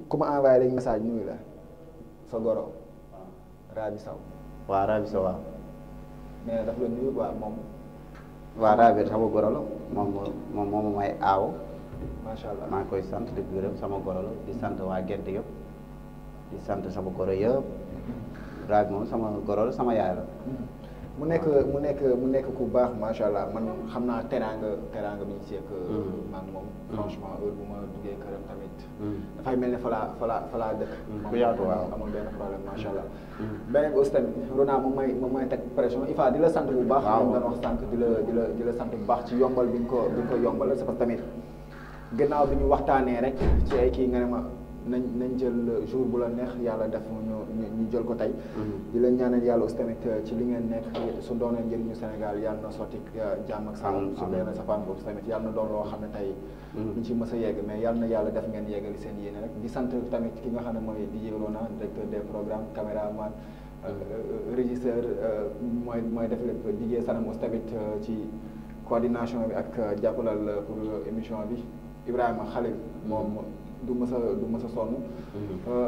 ku ma envoyé léegi message nuyu la sa goro Rabi Sow. waaw Rabi Sow waaw. mais dafa la nuyu quoi moom. waaw Rabi sama goro la moom may aaw. macha allah maa ngi koy sant di gërëm sama goro la di sant waa Gent yëpp di sant sama goro yëpp Rabi moom sama goro la sama yaay la. mu nekk ku baax macha allah man xam naa teraanga bi ñu seek maag moom franchement heure bu ma duggee këram tamit dafay mel ne falaa dëkk ku yaatu waaw amul benn problème macha allah beneen bi aussi tamit Rona moom may teg pression Ifa di la sant bu baax moom doon wax sànq di la sant bu baax ci yombal bi nga ko yombal c'est parce que tamit gannaaw bi ñu waxtaanee rek ci ay kii nga ne ma nañ jël jour bu la neex yàlla def ñu jël ko tey di leen ñaanal yàlla aussi tamit ci li ngeen nekk su doonee njëriñu Sénégal yàlla na sotti jàmm ak salaam su dee na safaan boobu tamit yàlla na doon loo xam ne tey ñu ci mës a yegg mais yàlla na yàlla def ngeen yeggali seen yéene rek di sant tamit ki nga xam ne mooy DJ Rona directeur des programmes caméraman régisseur mooy def lépp DJ Sanam aussi tamit ci coordination bi ak jàppalal pour émission bi Ibrahima Khalil moom du mës a sonn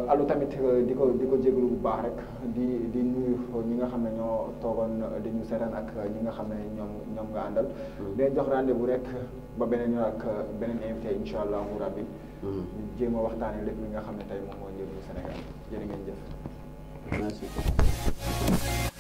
alu tamit di ko jégalu bu baax rek di nuyu ñi nga xam ne ñoo toogoon di ñu seetaan ak ñi nga xam ne ñoom nga àndal dinañ jox rendez-vous rek ba beneen yoon ak beneen invité incha allahu rabbi ñu jéem a waxtaanee lépp li nga xam ne tey moom moo njëriñu Sénégal jërë ngeen jëf merci.